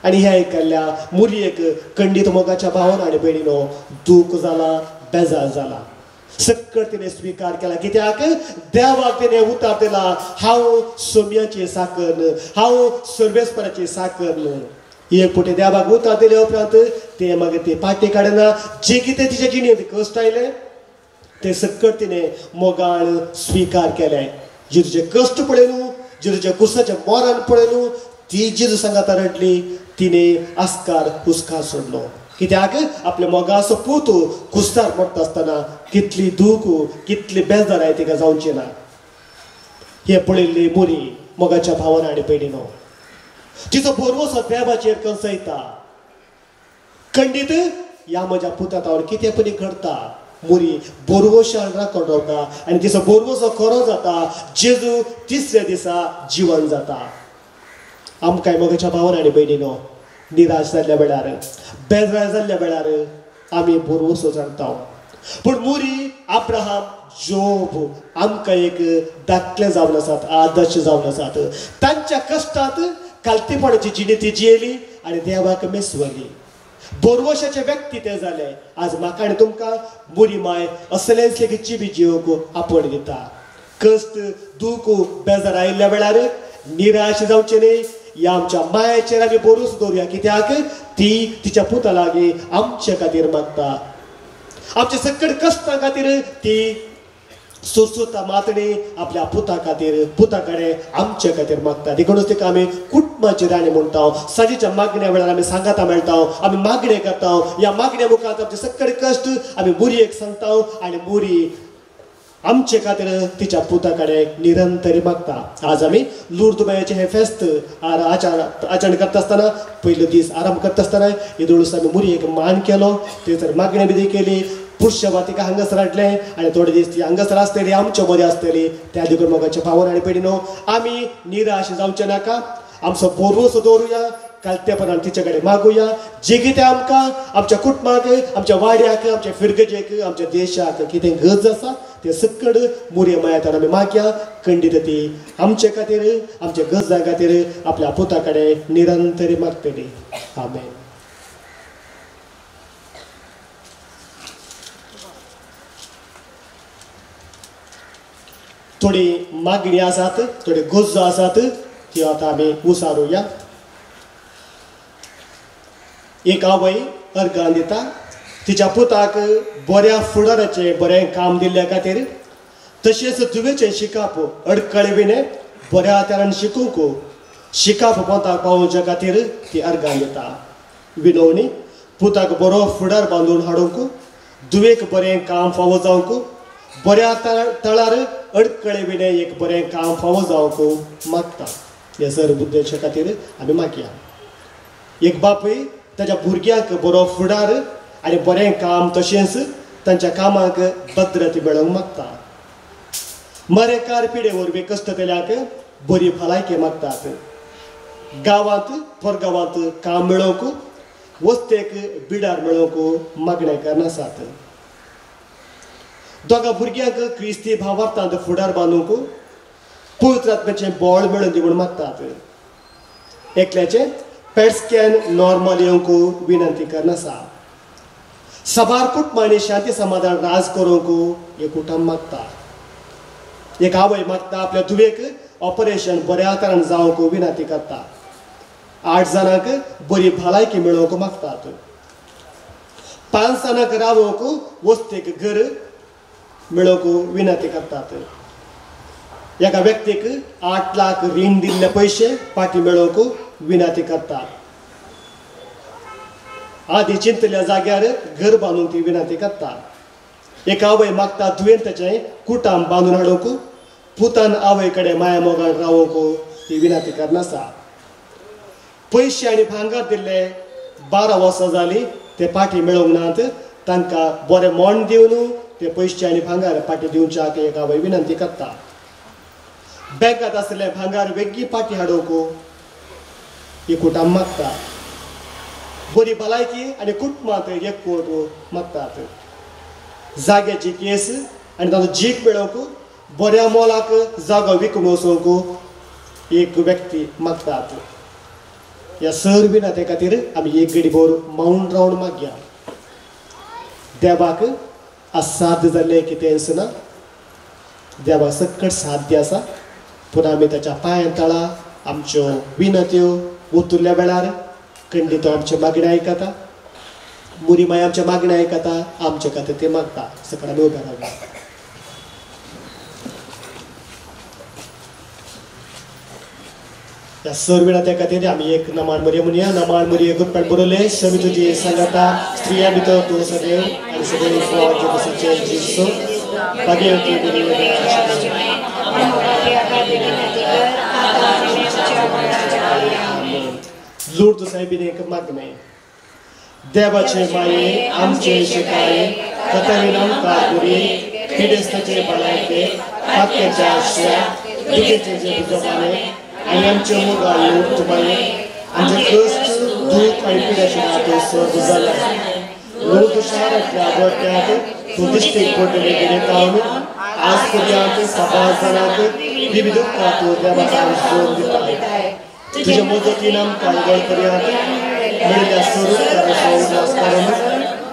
आनी ह्या आयकल्ल्या मुरयेक खंडीत मोगाच्या भावान आनी भयणीनो दूख जाला, बेजार जाला. सक्कड तिणें स्विकार केला. कित्याक देवाक तिणें उतार दिला, हांव सोम्याची साकर, हांव सर्वेस्पराची साकर. एक पुटे देवाक उतार दिले उपरांत ते मागीर ते पाटी काडना, जे कितें तिच्या जिणेंत कश्ट आयले ते सक्कड तिणें मोगान स्विकार केलें. जेजूचे कश्ट पळयनु, जेजूच्या कुर्साचें मरण पळयनु ती जेजू सांगाता रडली. तिणें आस्कार हुस्कार सोडलो. कित्याक आपल्या मोगाचो पूत कुस्तार मरता आसतना कितली दूख कितली बेजाराय तिका जावची ना. हे पळयल्ली मुरी मोगाच्या भावना आनी भयणीनो तिचो भरवंसो देवाचेर कंसयता. खंडीत ह्या म्हज्या पुता कितें परी घडता. मुरी बोरवोशान राखण रावता आनी तिचो बोरवोसो खरो जाता. जेजू तिसऱ्या दिसा जिवन जाता. आमकां मोगाच्या भावान आनी भयणीनो निराश जाल्ल्या वेळार, बेजार जाल्ल्या वेळार आमी बोरवोसो जाणता. पूण मुरी, अब्राहम, जोब आमकां एक दाखले जावन आसात, आदर्श जावन आसात. तांच्या कश्टांत कालतेपणाची जिणी ती जियेली आनी देवाक मेसवली. बोरवशाचे व्यक्ती ते जाले. आज म्हाका आनी तुमकां मुरी माय असलेंच लेगीत जिवी जिवंक आपोवण दिता. कश्ट, दूख, बेजार आयिल्ल्या वेळार निराश जावचें न्ही. ह्या आमच्या मायाचेर आमी बोरोस दवरुया. कित्याक ती तिच्या पुता लागीं आमचे खातीर मागता. आमच्या सकट कश्टां खातीर ती सुरसुता मातणी आपल्या पुता खातीर, पुता कडेन आमचे खातीर मागता. देखूनच तिका आमी कुटुंबाची राणी म्हणटा. सांजेच्या मागण्या वेळार आमी सांगाता मेळटा, आमी मागणें करता. ह्या मागण्या मुखार आमचे सकट कश्ट आमी मुरयेक सांगता आनी मुरी आमचे खातीर तिच्या पुता कडेन निरंतर मागता. आज आमी लुर्द मायाचें हें फेस्त आचरण करता आसतना, पयलो दीस आरंभ करता आसतना येदोळूस आमी मुरयेक मान केलो, थंयसर मागणें बी केली. पुरुषवा तिका हांगासर हाडलें आनी थोडे दीस ती हांगासर आसतली, आमच्या मदें आसतली. त्या देखून मोगाच्या भावान आनी भयणीनो आमी निराश जावचें नाका. आमचो बोरवोसो दवरुया, कालतेपणान तिचे कडेन मागुया. जे कितें आमकां आमच्या कुटुंबाक, आमच्या वाड्याक, आमच्या फिरगजेक, आमच्या देशाक कितें गरज आसा ते सक्कड मुरये मायातान आमी मागया. खंडीत ती आमचे खातीर, आमच्या गरजां खातीर आपल्या पुता कडेन निरंतर मागतली. आमेन. थोडी मागणी आसात, थोड्यो गरजो आसात, त्यो आतां आमी उसारुया. एक आवय अर्गान दिता तिच्या पुताक बऱ्या फुडाराचें बरें काम दिल्ल्या खातीर, तशेंच धुवेचें शिकप अडकळे विणें बऱ्या तरान शिकूंक शिकप पोंताक पावोवच्या खातीर ती अर्गान दिता. विनवणी पुताक बरो फुडार बांदून हाडूंक, धुवेक बरें काम फावो जावंक, बऱ्या तळार अडकळे विणें एक बरें काम फावो जावंक मागता. ह्या सर्व उद्देशा खातीर आमी मागया. एक बापूय ताच्या भुरग्यांक बरो फुडार आनी बरें काम तशेंच तांच्या कामाक भद्रता मेळोवंक मागता. मरेकार पिडे वरवीं कश्टतल्यांक बरी भलायकी मागतात. गांवांत परगांवांत काम मेळोवंक, वस्तेक बिडार मेळोवंक मागणें करनासात. दोगां भुरग्यांक क्रिस्ती भावार्थांत फुडार बांदूंक पवित्र आत्म्याचें बळ मेळून दी म्हूण मागतात. एकल्याचें पेट स्कॅन नॉर्मल येवंक विनंती करनासा. सबार कुटुंबांनी शांती समाधान राज करूंक एक कुटुंब मागता. एक आवय मागता आपल्या धुवेक ऑपरेशन बऱ्या तरान जावंक विनंती करता. 8 जाणांक बरी भलायकी मेळोवंक मागतात. 5 जाणांक रावोवंक वस्तेक घर मेळोवंक विनंती करतात. एका व्यक्तीक 8 लाख रीण दिल्ले पयशे फाटीं मेळोवंक विनंती करतात. आदी चिंतल्या जाग्यार घर बांदूंक ती विनंती करता. एक आवय मागता धुवेन ताचें कुटाम बांदून हाडूंक, पुतान आवय कडेन माया मोगान रावोवंक ती विनंती करनासा. पयशे आनी भांगर दिल्ले 12 वर्सां जालीं ते फाटीं मेळोवंक नात, तांकां बरें मोण दिवन ते पयशे आनी भांगर फाटीं दिवच्याक एक आवय विनंती करता. बँकांत आसलें भांगर वेगळी फाटीं हाडूंक ही कुटाम मागता. बरी भलायकी आनी कुटुंबांत एकवट मागतात. जाग्याची केस आनी ताचो जीक मेळोवंक बऱ्या मोलाक जागो विकून वचोवंक एक व्यक्ती मागतात. ह्या सर विनंते खातीर आमी एक घडी भर मौन रावन मागया. देवाक असाध्य जाल्लें कितेंच ना. देवा सकट साध्य आसा. पूण आमी ताच्या पांयां तळा आमच्यो विनत्यो उतरल्या वेळार खंडीत तो आमच्यो मागण्यो आयकता. मुरी माय आमच्या मागण्यो आयकता, आमचे खातीर ते मागता. सकट आमी उबे रावया. ह्या सर्व त्या खातीर आमी एक नमाण मुरये म्हणया. नमाण मुरये गुरपण बरयलें समी तुजी सांगाता स्त्रिया भितर तूं सदैव आनी सदैव फळ जेजू भाग्यवती. लूर्द साहेबीन एक मागणें. देवाचे माये आमचे शिकाये कथविनम कारपुरी पिडेस्ताचे भलायके पातक्याच्या आश्रया दुखेचे जे आनी आमचे मोगाळ लूर्द माये आमचे कश्ट दूख आनी पिड्याचे नातें सर्व जालें. लूर्द शारांतल्या गोट्यांत तूं दिश्टीक पडलेले गिरेतावन आज पर्यंत साबार जाणांक विविध तूं देवाक जोड दिता. तुजे मजतीन आमकां उगड पर्यंत मेळिल्ल्या स्वरूप उल्हास काडून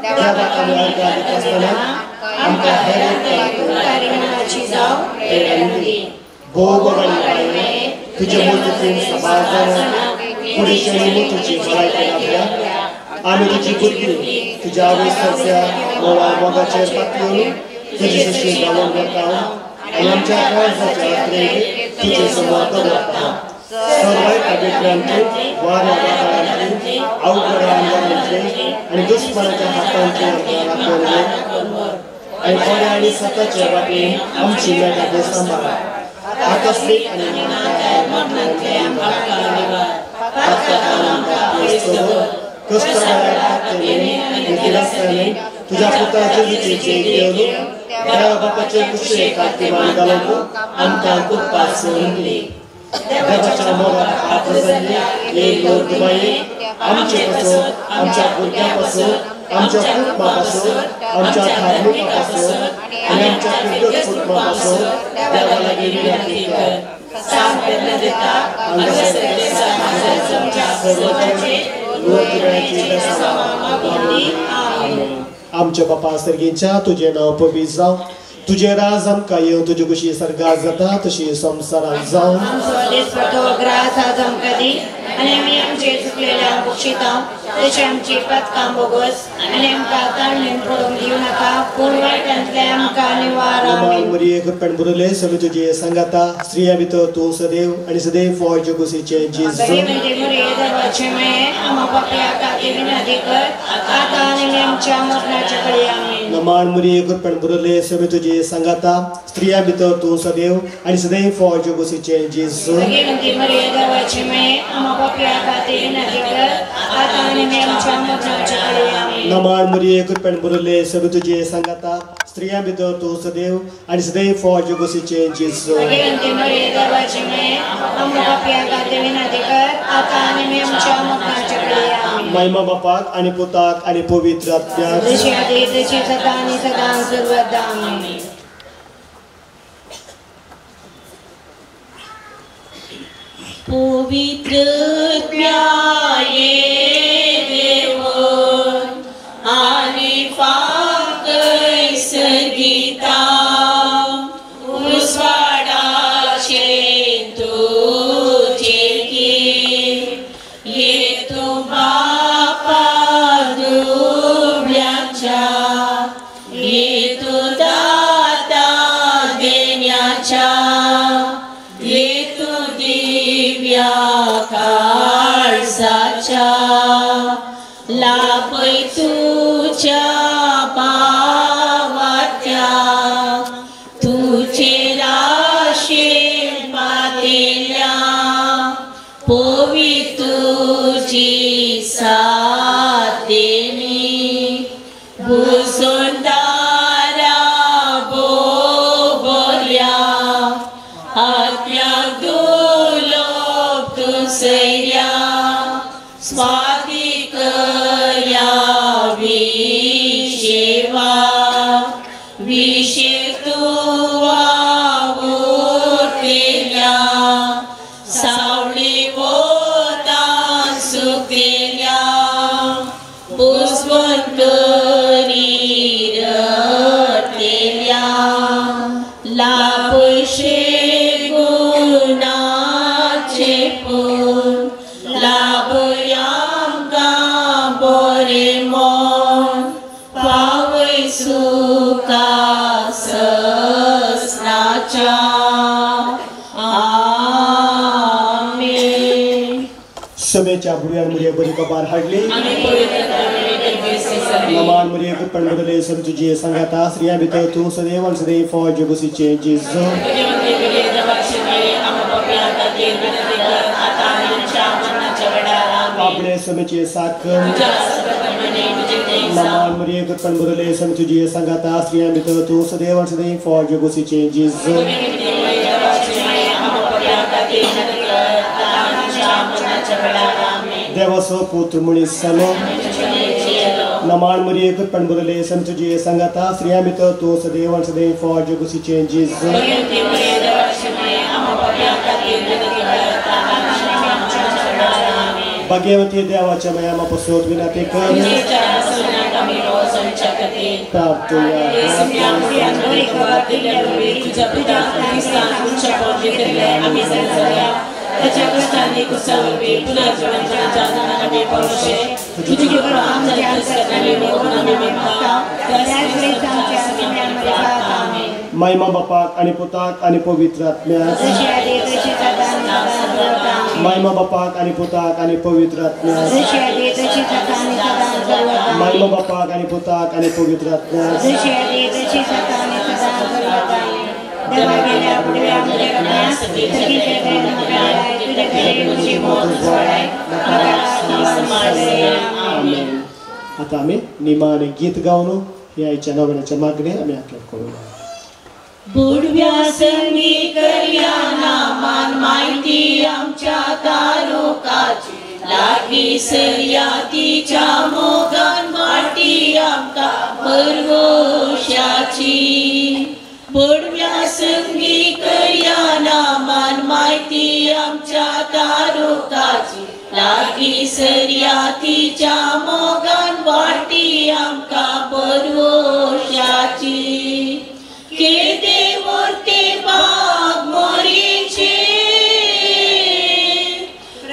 देवाक आमी अर्घां दिता आसतना आमकां हेर दी. भोव बाये तुजे मजतीन साबार जाणांक कुडीचे निमू तुजी भलायकी लाभल्या. आमी तुजी भुरगीं तुज्या आवय सारक्या मोवा मोगाचेर पातयेवन तुजी सशी घालून वता आनी आमच्या काळजाच्या यात्रेक तुजे समोर दवरता. सर्वाय पवित्रांची वाऱ्या वादळांची अवघड आंदोलनांची आनी दुस्मानाच्या हातांची आमकां राखण आनी बऱ्या आनी सताच्या वाटेन आमची मेटां सांबाळ. आकस्मीक आनी कश्टांनी तुज्या पुताचे रुचीचे घेवन देवा बापाचे कुशेक मान घालूंक आमकां कृपा सोडून दी. देवाच्या मोगात हात जाल्ले एक लूर्द माये आमचे पासून, आमच्या भुरग्यां पासून, आमच्या कुटुंबा पासून, आमच्या धार्मिका पासून आनी आमच्या कुटुंब कुटुंबा पासून देवा लागीं विनंती कर. आमच्या बापा सर्गीच्या तुजें नांव पवित्र जावं, तुजें राज आमकां येवं, तुजी खुशी सर्गात जाता तशी संवसारांत जावं.
आमचो दिसपटो ग्रास आज आमकां दी आनी आमी आमचे चुकलेल्यांक बक्षिता तशें आमची पातकां बोगस आनी आमकां ताळणेन पडोवंक दिवं नाका पूण वायटांतलें आमकां निवार. आमेन.
मरिये कृपेन भरिल्लें सगळें तुजें सांगाता स्त्रिया भितर तूं सदैव आनी सदैव फळ जेजूचें जेजू.
मरिये देवाचे माये आम्हा पापया खातीर विनंती कर आतां आनी आमच्या मरणाच्या घडये. आमेन.
नमाण मरिये कृपेन भरिल्लें सगळें तुजें सांगाता स्त्रिया भितर तूं सदैव आनी सदैव फळ जेजूचें जेजू.
मरिये देवाचे माये आम्हा पापया खातीर विनंती कर आतां आनी आमच्या मरणाच्या घडये. आमेन.
नमाण मरिये कृपेन भरिल्लें सगळें तुजें सांगाता स्त्रिया भितर तूं सदैव आनी सदैव फळ जेजूचें जेजू.
मरिये देवाचे माये आम्हा पापया खातीर विनंती कर आतां आनी आमच्या मरणाच्या घडये. आमेन.
महिमा बापाक आनी पुताक आनी पवित्र आत्म्याक
जशी आदी तशी सदा आनी सदां सर्वदा. आमेन.
पवित्र देव आनी फाकय सगिता उजवाडाचे तुजे ये तूं बापा दुबळ्यांच्या ये तूं दाता देण्याच्या ये तूं दिव्या काळजाच्या लाभय तुझ्या भावात्या तुझे राशेन पातेल्या पवी तुझी साथेनी भुसोंदारा बोबोल्या आत्म्याक दुलोब तुसऱ्या स्वातिकया विशेवा विशेतुवा उरतेल्या सावळी वोता सुकतेल्या पुसवण करी रडतेल्या.
समेच्या बुडव्यान मुरये बरी कबार हाडली नमान मुरये कुटपण बदले सम तुझी सांगाता स्त्रिया भितर तूं सदैव आनी सदैव फौज गोसीचें जेजू आपले समेचे साखर नमान मुरये कुटपण बदले सम तुझी सांगाता स्त्रिया भितर तूं सदैव आनी सदैव फौज गोसीचें जेजू देवाचो पुत्र मनीस जालो नमान मरिये कुटपण बरले सम तुझी सांगाता स्त्रिया भितर तूं सदैव आनी सदैव फौज गोसीचें जेजू भाग्यवती देवाच्या माया पासून विनंती कर महिमा बापाक आणि पुताक आणि पवित्र आत्म्याक महिमा बापाक आणि पुताक आणि पवित्र आत्म्याक महिमा बापाक आणि पुताक आणि पवित्र आत्म्याक आता आम्ही निमाणे गीत गावन हे आयच्या नव्याच्या मागणे आम्ही आकलन करूया.
बुडव्या संगी करया नामान माहिती आमच्या तारुकाची लागी सरया तिच्या मोगान वाटी आमका परवोशाची. बुडव्या संगी करया नामान माहिती आमच्या तारुकाची लागी सरया तिच्या मोगान वाटी आमका परवोशाची. केदे मोठे बाग मोरीचे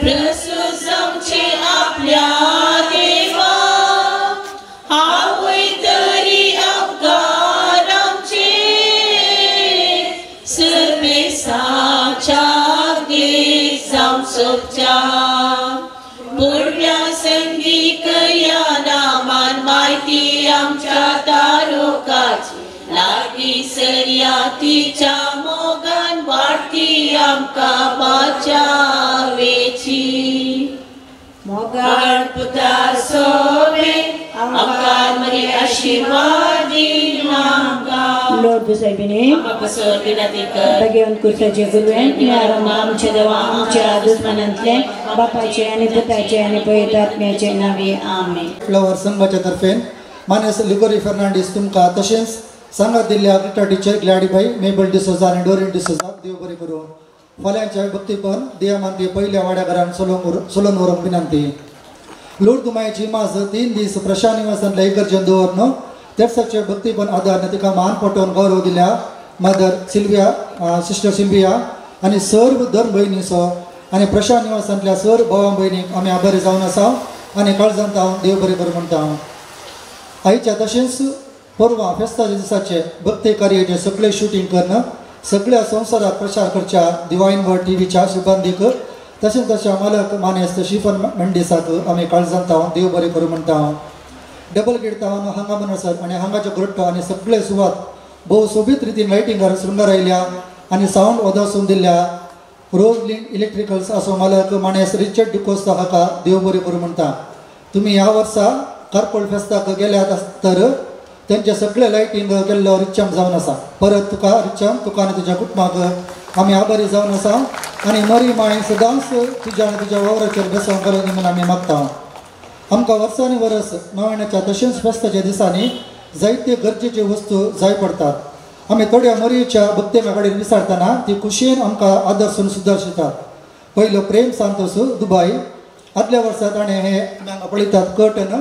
प्रसूस आमचे आपल्या देवा आवय तरी अपकार आमचे सर्वेसाच्या देश सोबच्या. बुडव्या संगी करया नामान माहिती आमच्या तारुकाची लागी सरया तिच्या मोगान वाटी आमका वाचावेची. मोगान पुता सोबे आमकां मरी आशीर्वाद
लोर्द साहेबिने भगवंत कुर्साचे गुरुवेन आमच्या देवा आमच्या दुस्मनांतले बापाचे आणि पुताचे आणि पवित्र आत्म्याचे नावे आमेन.
फ्लॉवर संघाच्या तर्फे मानेस लिगोरी फर्नांडीस तुमकां तशेंच सांगात दिल्ल्या रिटा टिचर ग्लॅडीबाई मेबल डिसोजा आनी डोरीन डिसोजाक देव बरें करूं. फाल्यांच्या भक्तीपण देवा मानती पहिल्या वाड्या घरान सोलोन व्हरूंक विनंती. लोर्द मायेची माज 3 दीस प्रशांत निवासांतल्या इगर्जेन दवरन तेर्साचे भक्तीपण आदार तिका मान पटोवन गौरव दिल्या मदर सिल्विया सिस्टर सिल्विया आनी सर्व धर्म भयणीचो आनी प्रशांत निवासांतल्या सर्व भावा भयणीक आमी आभारी जावन आसा आनी काळजांत हांव देव बरें करूं म्हणटा. आयच्या तशेंच परवां फेस्ताच्या दिसाचे भक्ती कार्याचे सगळे शुटींग करून सगळ्या संवसाराक प्रचार करच्या डिवायन वर्ड टीव्हीच्या शुभांदीक तशेंच तशें मालक मानेस्त शिफन मेंडिसाक आमी काळजांत हांव देव बरें करूं म्हणटा. डबल गेट हांव हांगा म्हणसर आनी हांगाच्यो ग्रोट्टो आनी सगळे सुवात भोव सोबीत रितीन लायटिंगार शृंगारायल्या आनी सावंड ओदासून दिल्ल्या रोजलीन इलेक्ट्रिकल्स असो मालक मानेस्त रिचर्ड डिकोस्ता हाका देव बरें करूं म्हणटा. तुमी ह्या वर्सा कार्पोल फेस्ताक गेल्यात तर तेंचे सगळे लायटींग केल्लो रिच्चम जावन आसा. परत तुका रिच्चम तुका आनी तुज्या कुटुंबाक आमी आभारी जावन आसा आनी मरी माय सदांच तुज्या आनी तुज्या वावराचेर बेसांव घालून म्हणून आमी मागता. आमकां वर्सांनी वरस नव्याच्या तशेंच फेस्ताच्या दिसांनी जायते गरजेच्यो वस्तू जाय पडटात. आमी थोड्या मरयेच्या भक्तेमा कडेन विचारतना ती खुशयेन आमकां आदर्शन सुदर्शितात. पयलो प्रेम सांतोस दुबाय आदल्या वर्सा ताणें हे आमी हांगा पळयतात कर्टन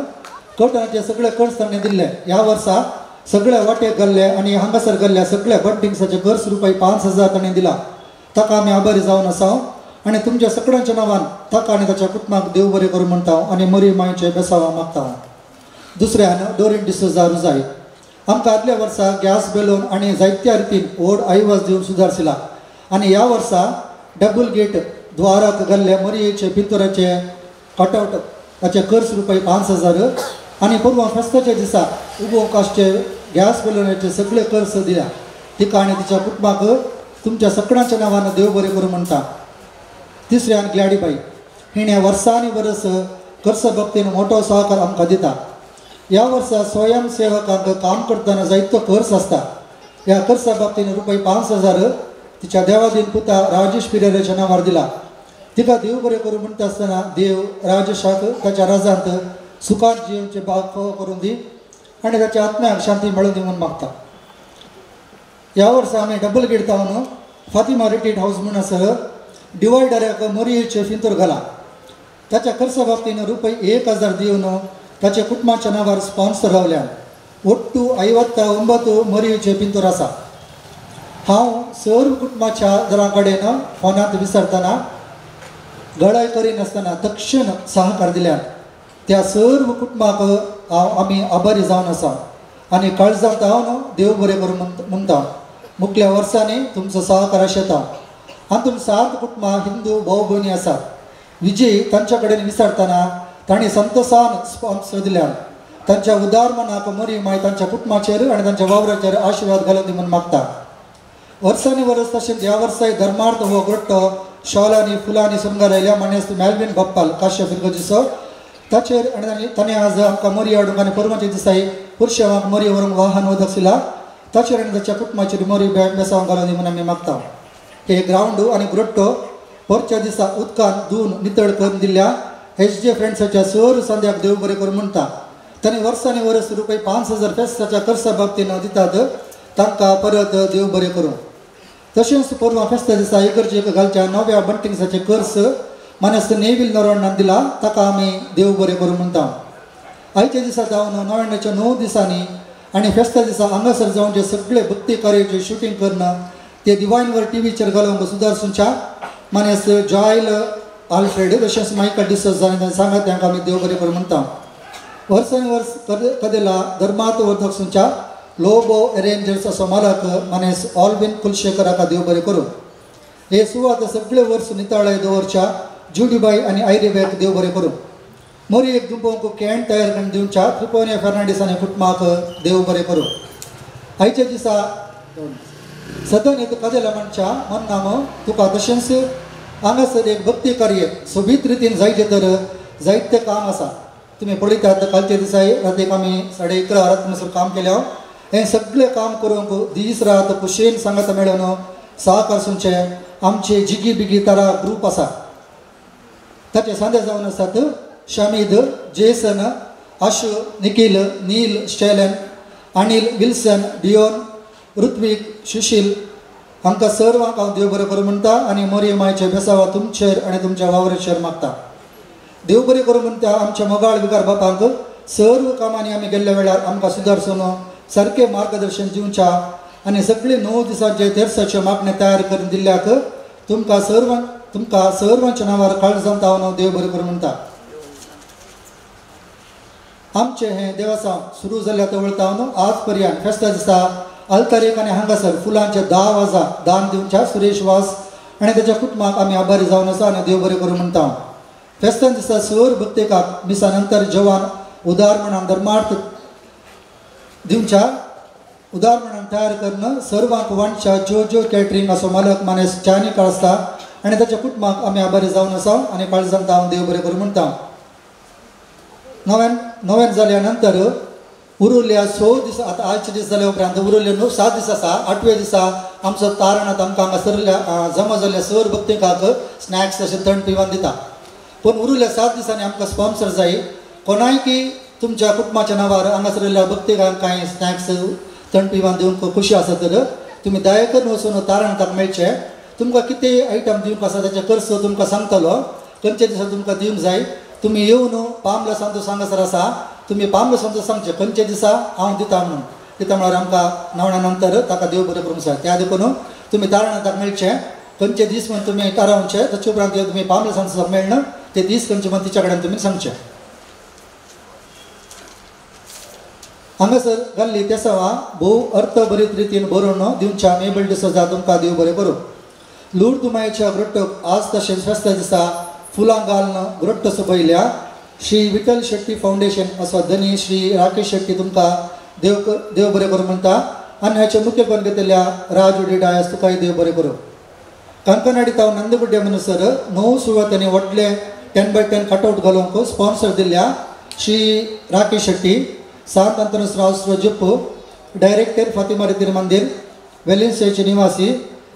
कर्टनाचे सगळे कर्स ताणें दिल्ले. ह्या वर्सा सगळे वाटेक घाल्ले आनी हांगासर घाल्ल्या सगळ्या बंटिंग्साचे कर्स रुपया 5,000 ताणें दिला. ताका आमी आभारी जावन आसा आनी तुमच्या सगळ्यांच्या नांवान ताका आनी ताच्या कुटुंबाक देव बरें करूं म्हणटा आनी मरी मायचे बेसांव मागता. दुसऱ्यान डोरीन डिसोजा रुजाय आमकां आदल्या वर्सा गॅस बेलून आनी जायत्या रितीन व्हड आयवाज दिवन सुदारशिला आनी ह्या वर्सा डबल गेट द्वाराक घाल्ले मरयेचे पिंतुराचे कटआवट ताचे खर्च रुपये 5,000 आनी परवां फेस्ताच्या दिसा उबोवंक आसचे गॅस बलूनाचे सगळे खर्च दिल्या. तिका आनी तिच्या कुटुंबाक तुमच्या सगळ्यांच्या नांवान देव बरें करूं म्हणटा. तिसऱ्यान ग्लॅडीबाई हिणें वर्सांनी वर्स खर्च बाबतीन मोठो सहकार आमकां दिता. ह्या वर्सा स्वयंसेवकांक काम करतना जायतो खर्च आसता. ह्या खर्चा बाबतीन रुपये 5,000 तिच्या देवादीन पुता राजेश पिरेराच्या नांवार दिला. तिका देव बरें करूं म्हणटा आसतना देव राजेशाक ताच्या राजांत सुखान जिवनचे भाग फावो करून दी आनी ताच्या आत्म्याक शांती मेळून दी म्हूण मागता. ह्या वर्सा आमी डबल गेट जावन फातिमा रिट्रीट हावस म्हूण आसर डिवायडराक मोरयेचे फिंतूर घाला. ताच्या खर्चा बाबतीन रुपये 1,000 दिवन ताच्या कुटुंबाच्या नांवार स्पॉन्सर रावल्यान. ಒಟ್ಟು 59 मोरयेचे पिंतूर आसा. हांव सर्व कुटुंबाच्या दरा कडेन फोनांत विसरतना गळाय करिनासतना तक्षण सहकार दिल्यान त्या सर्व कुटुंबाक हांव आमी आभारी जावन आसा आनी काळजांत हांव देव बरें करूं म्हणटा. मुखल्या वर्सांनी तुमचो सहकार आशेता. हातूंत 7 कुटुंबां हिंदू भाव भयणी आसात. विजय तांच्या कडेन विसरतना तांणी संतोसान स्पॉन्सर दिल्यान तांच्या उदार मनाक मोरी माय तांच्या कुटुंबाचेर आनी तांच्या वावराचेर आशिर्वाद घालून दी म्हूण मागता. वर्सांनी वर्स तशेंच ह्या वर्साय धर्मार्थ हो ग्रोट्टो शॉलांनी फुलांनी शृंगारयल्या मानेस्त मेल्विन बप्पाल काश्य फिरगजीचो ताचेर आनी ताणें आज आमकां मोरी हाडूंक आनी परमाच्या दिसाय पुरशेवांक मोरी व्हरूंक वाहन वदक ताचेर आनी ताच्या कुटुंबाचेर मोरी बेसांव घालून दी म्हूण आमी मागता. हे ग्रावंड आनी ग्रोट्टो परच्या दिसा उदकान धुवन नितळ करून दिल्ल्या एच जे फ्रेंड्साच्या सर संध्याक देव बरें करूं म्हणटा. तांणी वर्सांनी वर्स रुपये 5,000 फेस्ताच्या खर्चा बाबतीन दितात तांकां परत देव बरें करूं. तशेंच परवां फेस्ता दिसा इगर्जेक घालच्या नव्या बंटिंग्साचे खर्च मानेस्त नेवील नरोणान दिला ताका आमी देव बरें करूं म्हणटा. आयच्या दिसा जावन नोव्हेंबराच्या 9 दिसांनी आनी फेस्ता दिसा हांगासर जावन जे सगळे भक्ती कार्याचे शुटींग करणं ते डिवायन वर टी व्हीचेर घालूंक सुदारसूंच्या मानेस्त जॉयल आल्फ्रेड तशेंच मायकल डिसोजा आनी सांगात तांकां आमी देव बरें करूं म्हणटा. वर्सान वर्स कदेला धर्मात वर्धकसूंच्या लोबो एरेंजर्स असो मालक मानेस ऑल्विन कुलशेखर हाका देव बरें करूं. हे सुवात सगळे वर्स नितळाय दवरच्या जुडीबाई आनी आयरीबायक देव बरें करूं. मोरी एक दुंबोंक can तयार करून दिवच्या त्रिपोनिया फेर्नांडीस आनी कुटुंबाक देव बरें करूं. आयच्या दिसा सदन एक कदेला म्हणच्या मन तुका तशेंच हांगासर एक भक्ती कार्य सोबीत रितीन जायचें तर जायतें काम आसा. तुमी पळयतात कालच्या दिसाय रातीक आमी 11:30 वरां म्हणसर काम केल्या. हें सगळें काम करूंक दीस रात खुशयेन सांगात मेळून सहकार सुनचे आमचे जिगी बिगी तारा ग्रूप आसा. ताचे सांदे जावन आसात Shamid, Jason, Ashu, Nikhil, Neel, Shailen, Anil, Wilson, Dion, Rutvik, Sushil हांकां सर्वांक हांव देव बरें करूं म्हणटा आनी मोरये मायचे बेसावा तुमचेर आनी तुमच्या वावराचेर मागता. देव बरें करूं म्हणटा आमच्या मोगाळ विकार बापांक सर्व कामांनी आमी गेल्ल्या वेळार आमकां सुदारसून सारकें मार्गदर्शन दिवच्या आनी सगळे 9 दिसांचे तेर्साचे मागणें तयार करून दिल्ल्याक तुमकां सर्वांच्या नांवार काळजांत हांव देव बरें करूं म्हणटा. आमचें हें देवसांव सुरू जाल्ल्या तवळतावन आज पर्यंत फेस्ता दिसा आल्तारेक आनी हांगासर फुलांचे 10 वाजा दान दिवच्या सुरेश वास आनी ताच्या कुटुंबाक आमी आभारी जावन आसा आनी देव बरें करूं म्हणटा. फेस्तान दिसा सर भक्तेकाक मिसा नंतर जवान उदार म्हणान धर्मार्थ दिवच्या उदार म्हणान तयार करून सर्वांक वांटच्या ज्यो ज्यो कॅटरींग असो मालक मानेस चानी काळसता आनी ताच्या कुटुंबाक आमी आभारी जावन आसा आनी काळजांत हांव देव बरें करूं म्हणटा. नव्यान जाल्या नंतर उरुल्ल्या 6 दीस आतां आयचे दीस जाल्या उपरांत उरुल्ले 7 दीस आसा. 8व्या दिसा आमचो तारणात आमकां हांगासरल्या जमा जाल्ल्या सर भक्तिकाक स्नॅक्स अशें थंड पिवन दिता. पूण उरुल्ल्या 7 दिसांनी आमकां स्पॉन्सर जाय. कोणाय की तुमच्या कुटुंबाच्या नांवार हांगासरल्या भक्तिकांक कांय स्नॅक्स थंड पिवन दिवंक खुशी आसा तर तुमी दया करून वचून तारणाक मेळचें. तुमकां कितें आयटम दिवंक आसा ताचे खर्च तुमकां सांगतलो खंयच्या दिसा तुमकां दिवंक जाय. तुमी येवन पामला संतोष हांगासर आसा तुमी पामला संतोष सांगचें खंयच्या दिसा हांव दिता म्हणून दिता म्हळ्यार आमकां न्हावण्या नंतर ताका देव बरें करूंक जाय. त्या देखून तुमी तारणाक मेळचें खंयचे दीस म्हण तुमी थारावचें ताचे उपरांत तुमी पामला संतोषाक मेळना ते दीस खंयचे म्हण तिच्या कडेन तुमी सांगचें. हांगासर घाल्ली तेसांवां भोव अर्थभरीत रितीन बरोवन दिवच्या मेबल डिसोजा तुमकां देव बरें करूं. लूर्द मायेच्या ग्रोट्टोक आज तशेंच फेस्ता दिसा फुलां घालून ग्रोट्ट सोबयल्या श्री विठ्ठल शेट्टी फावंडेशन असो धनी श्री राकेश शेट्टी तुमकां देव देव बरें करूं म्हणटा आनी हाचें मुखेलपण घेतल्या राजू डी डायस तुकाय देव बरें करूं. कांकणाडी ताव नंदगुड्डे म्हणसर 9 सुवातांनी व्हडले 10x10 cutout घालूंक स्पॉन्सर दिल्या श्री राकेश शेट्टी सांत अंतोनिस राव जुप्पू डायरेक्टर फातिमा रितीर मंदिर वेलिन्सियाचे निवासी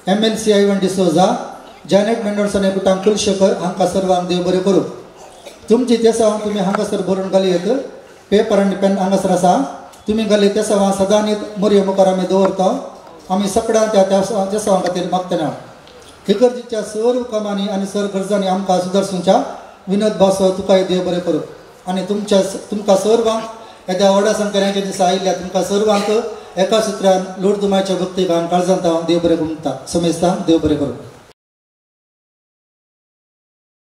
MLC Ivan D'Souza Janet Mendonca आनी कुटांग कुलशेखर हांकां सर्वांक देव बरें करूं. तुमची तेसांव तुमी हांगासर बरोवन घालयत पेपर आनी पेन हांगासर आसा तुमी घाली तेसांवां सदांनीत मोरये मुखार आमी दवरता आमी सगळ्यां त्या तेसांवां खातीर मागतना इगर्जीच्या सर्व कामांनी आनी सर्व गरजांनी आमकां सुदर्शनच्या विनोद भासो तुकाय देव बरें करूं आनी तुमच्या तुमकां सर्वांक येद्या व्हडा संकऱ्यांच्या दिसा आयिल्ल्या तुमकां सर्वांक एका सुत्रान लोर्दुमाच्या भक्तीक हांव काळजांत हांव देव बरें करूं म्हणटा समेस्तांक देव बरें करूं.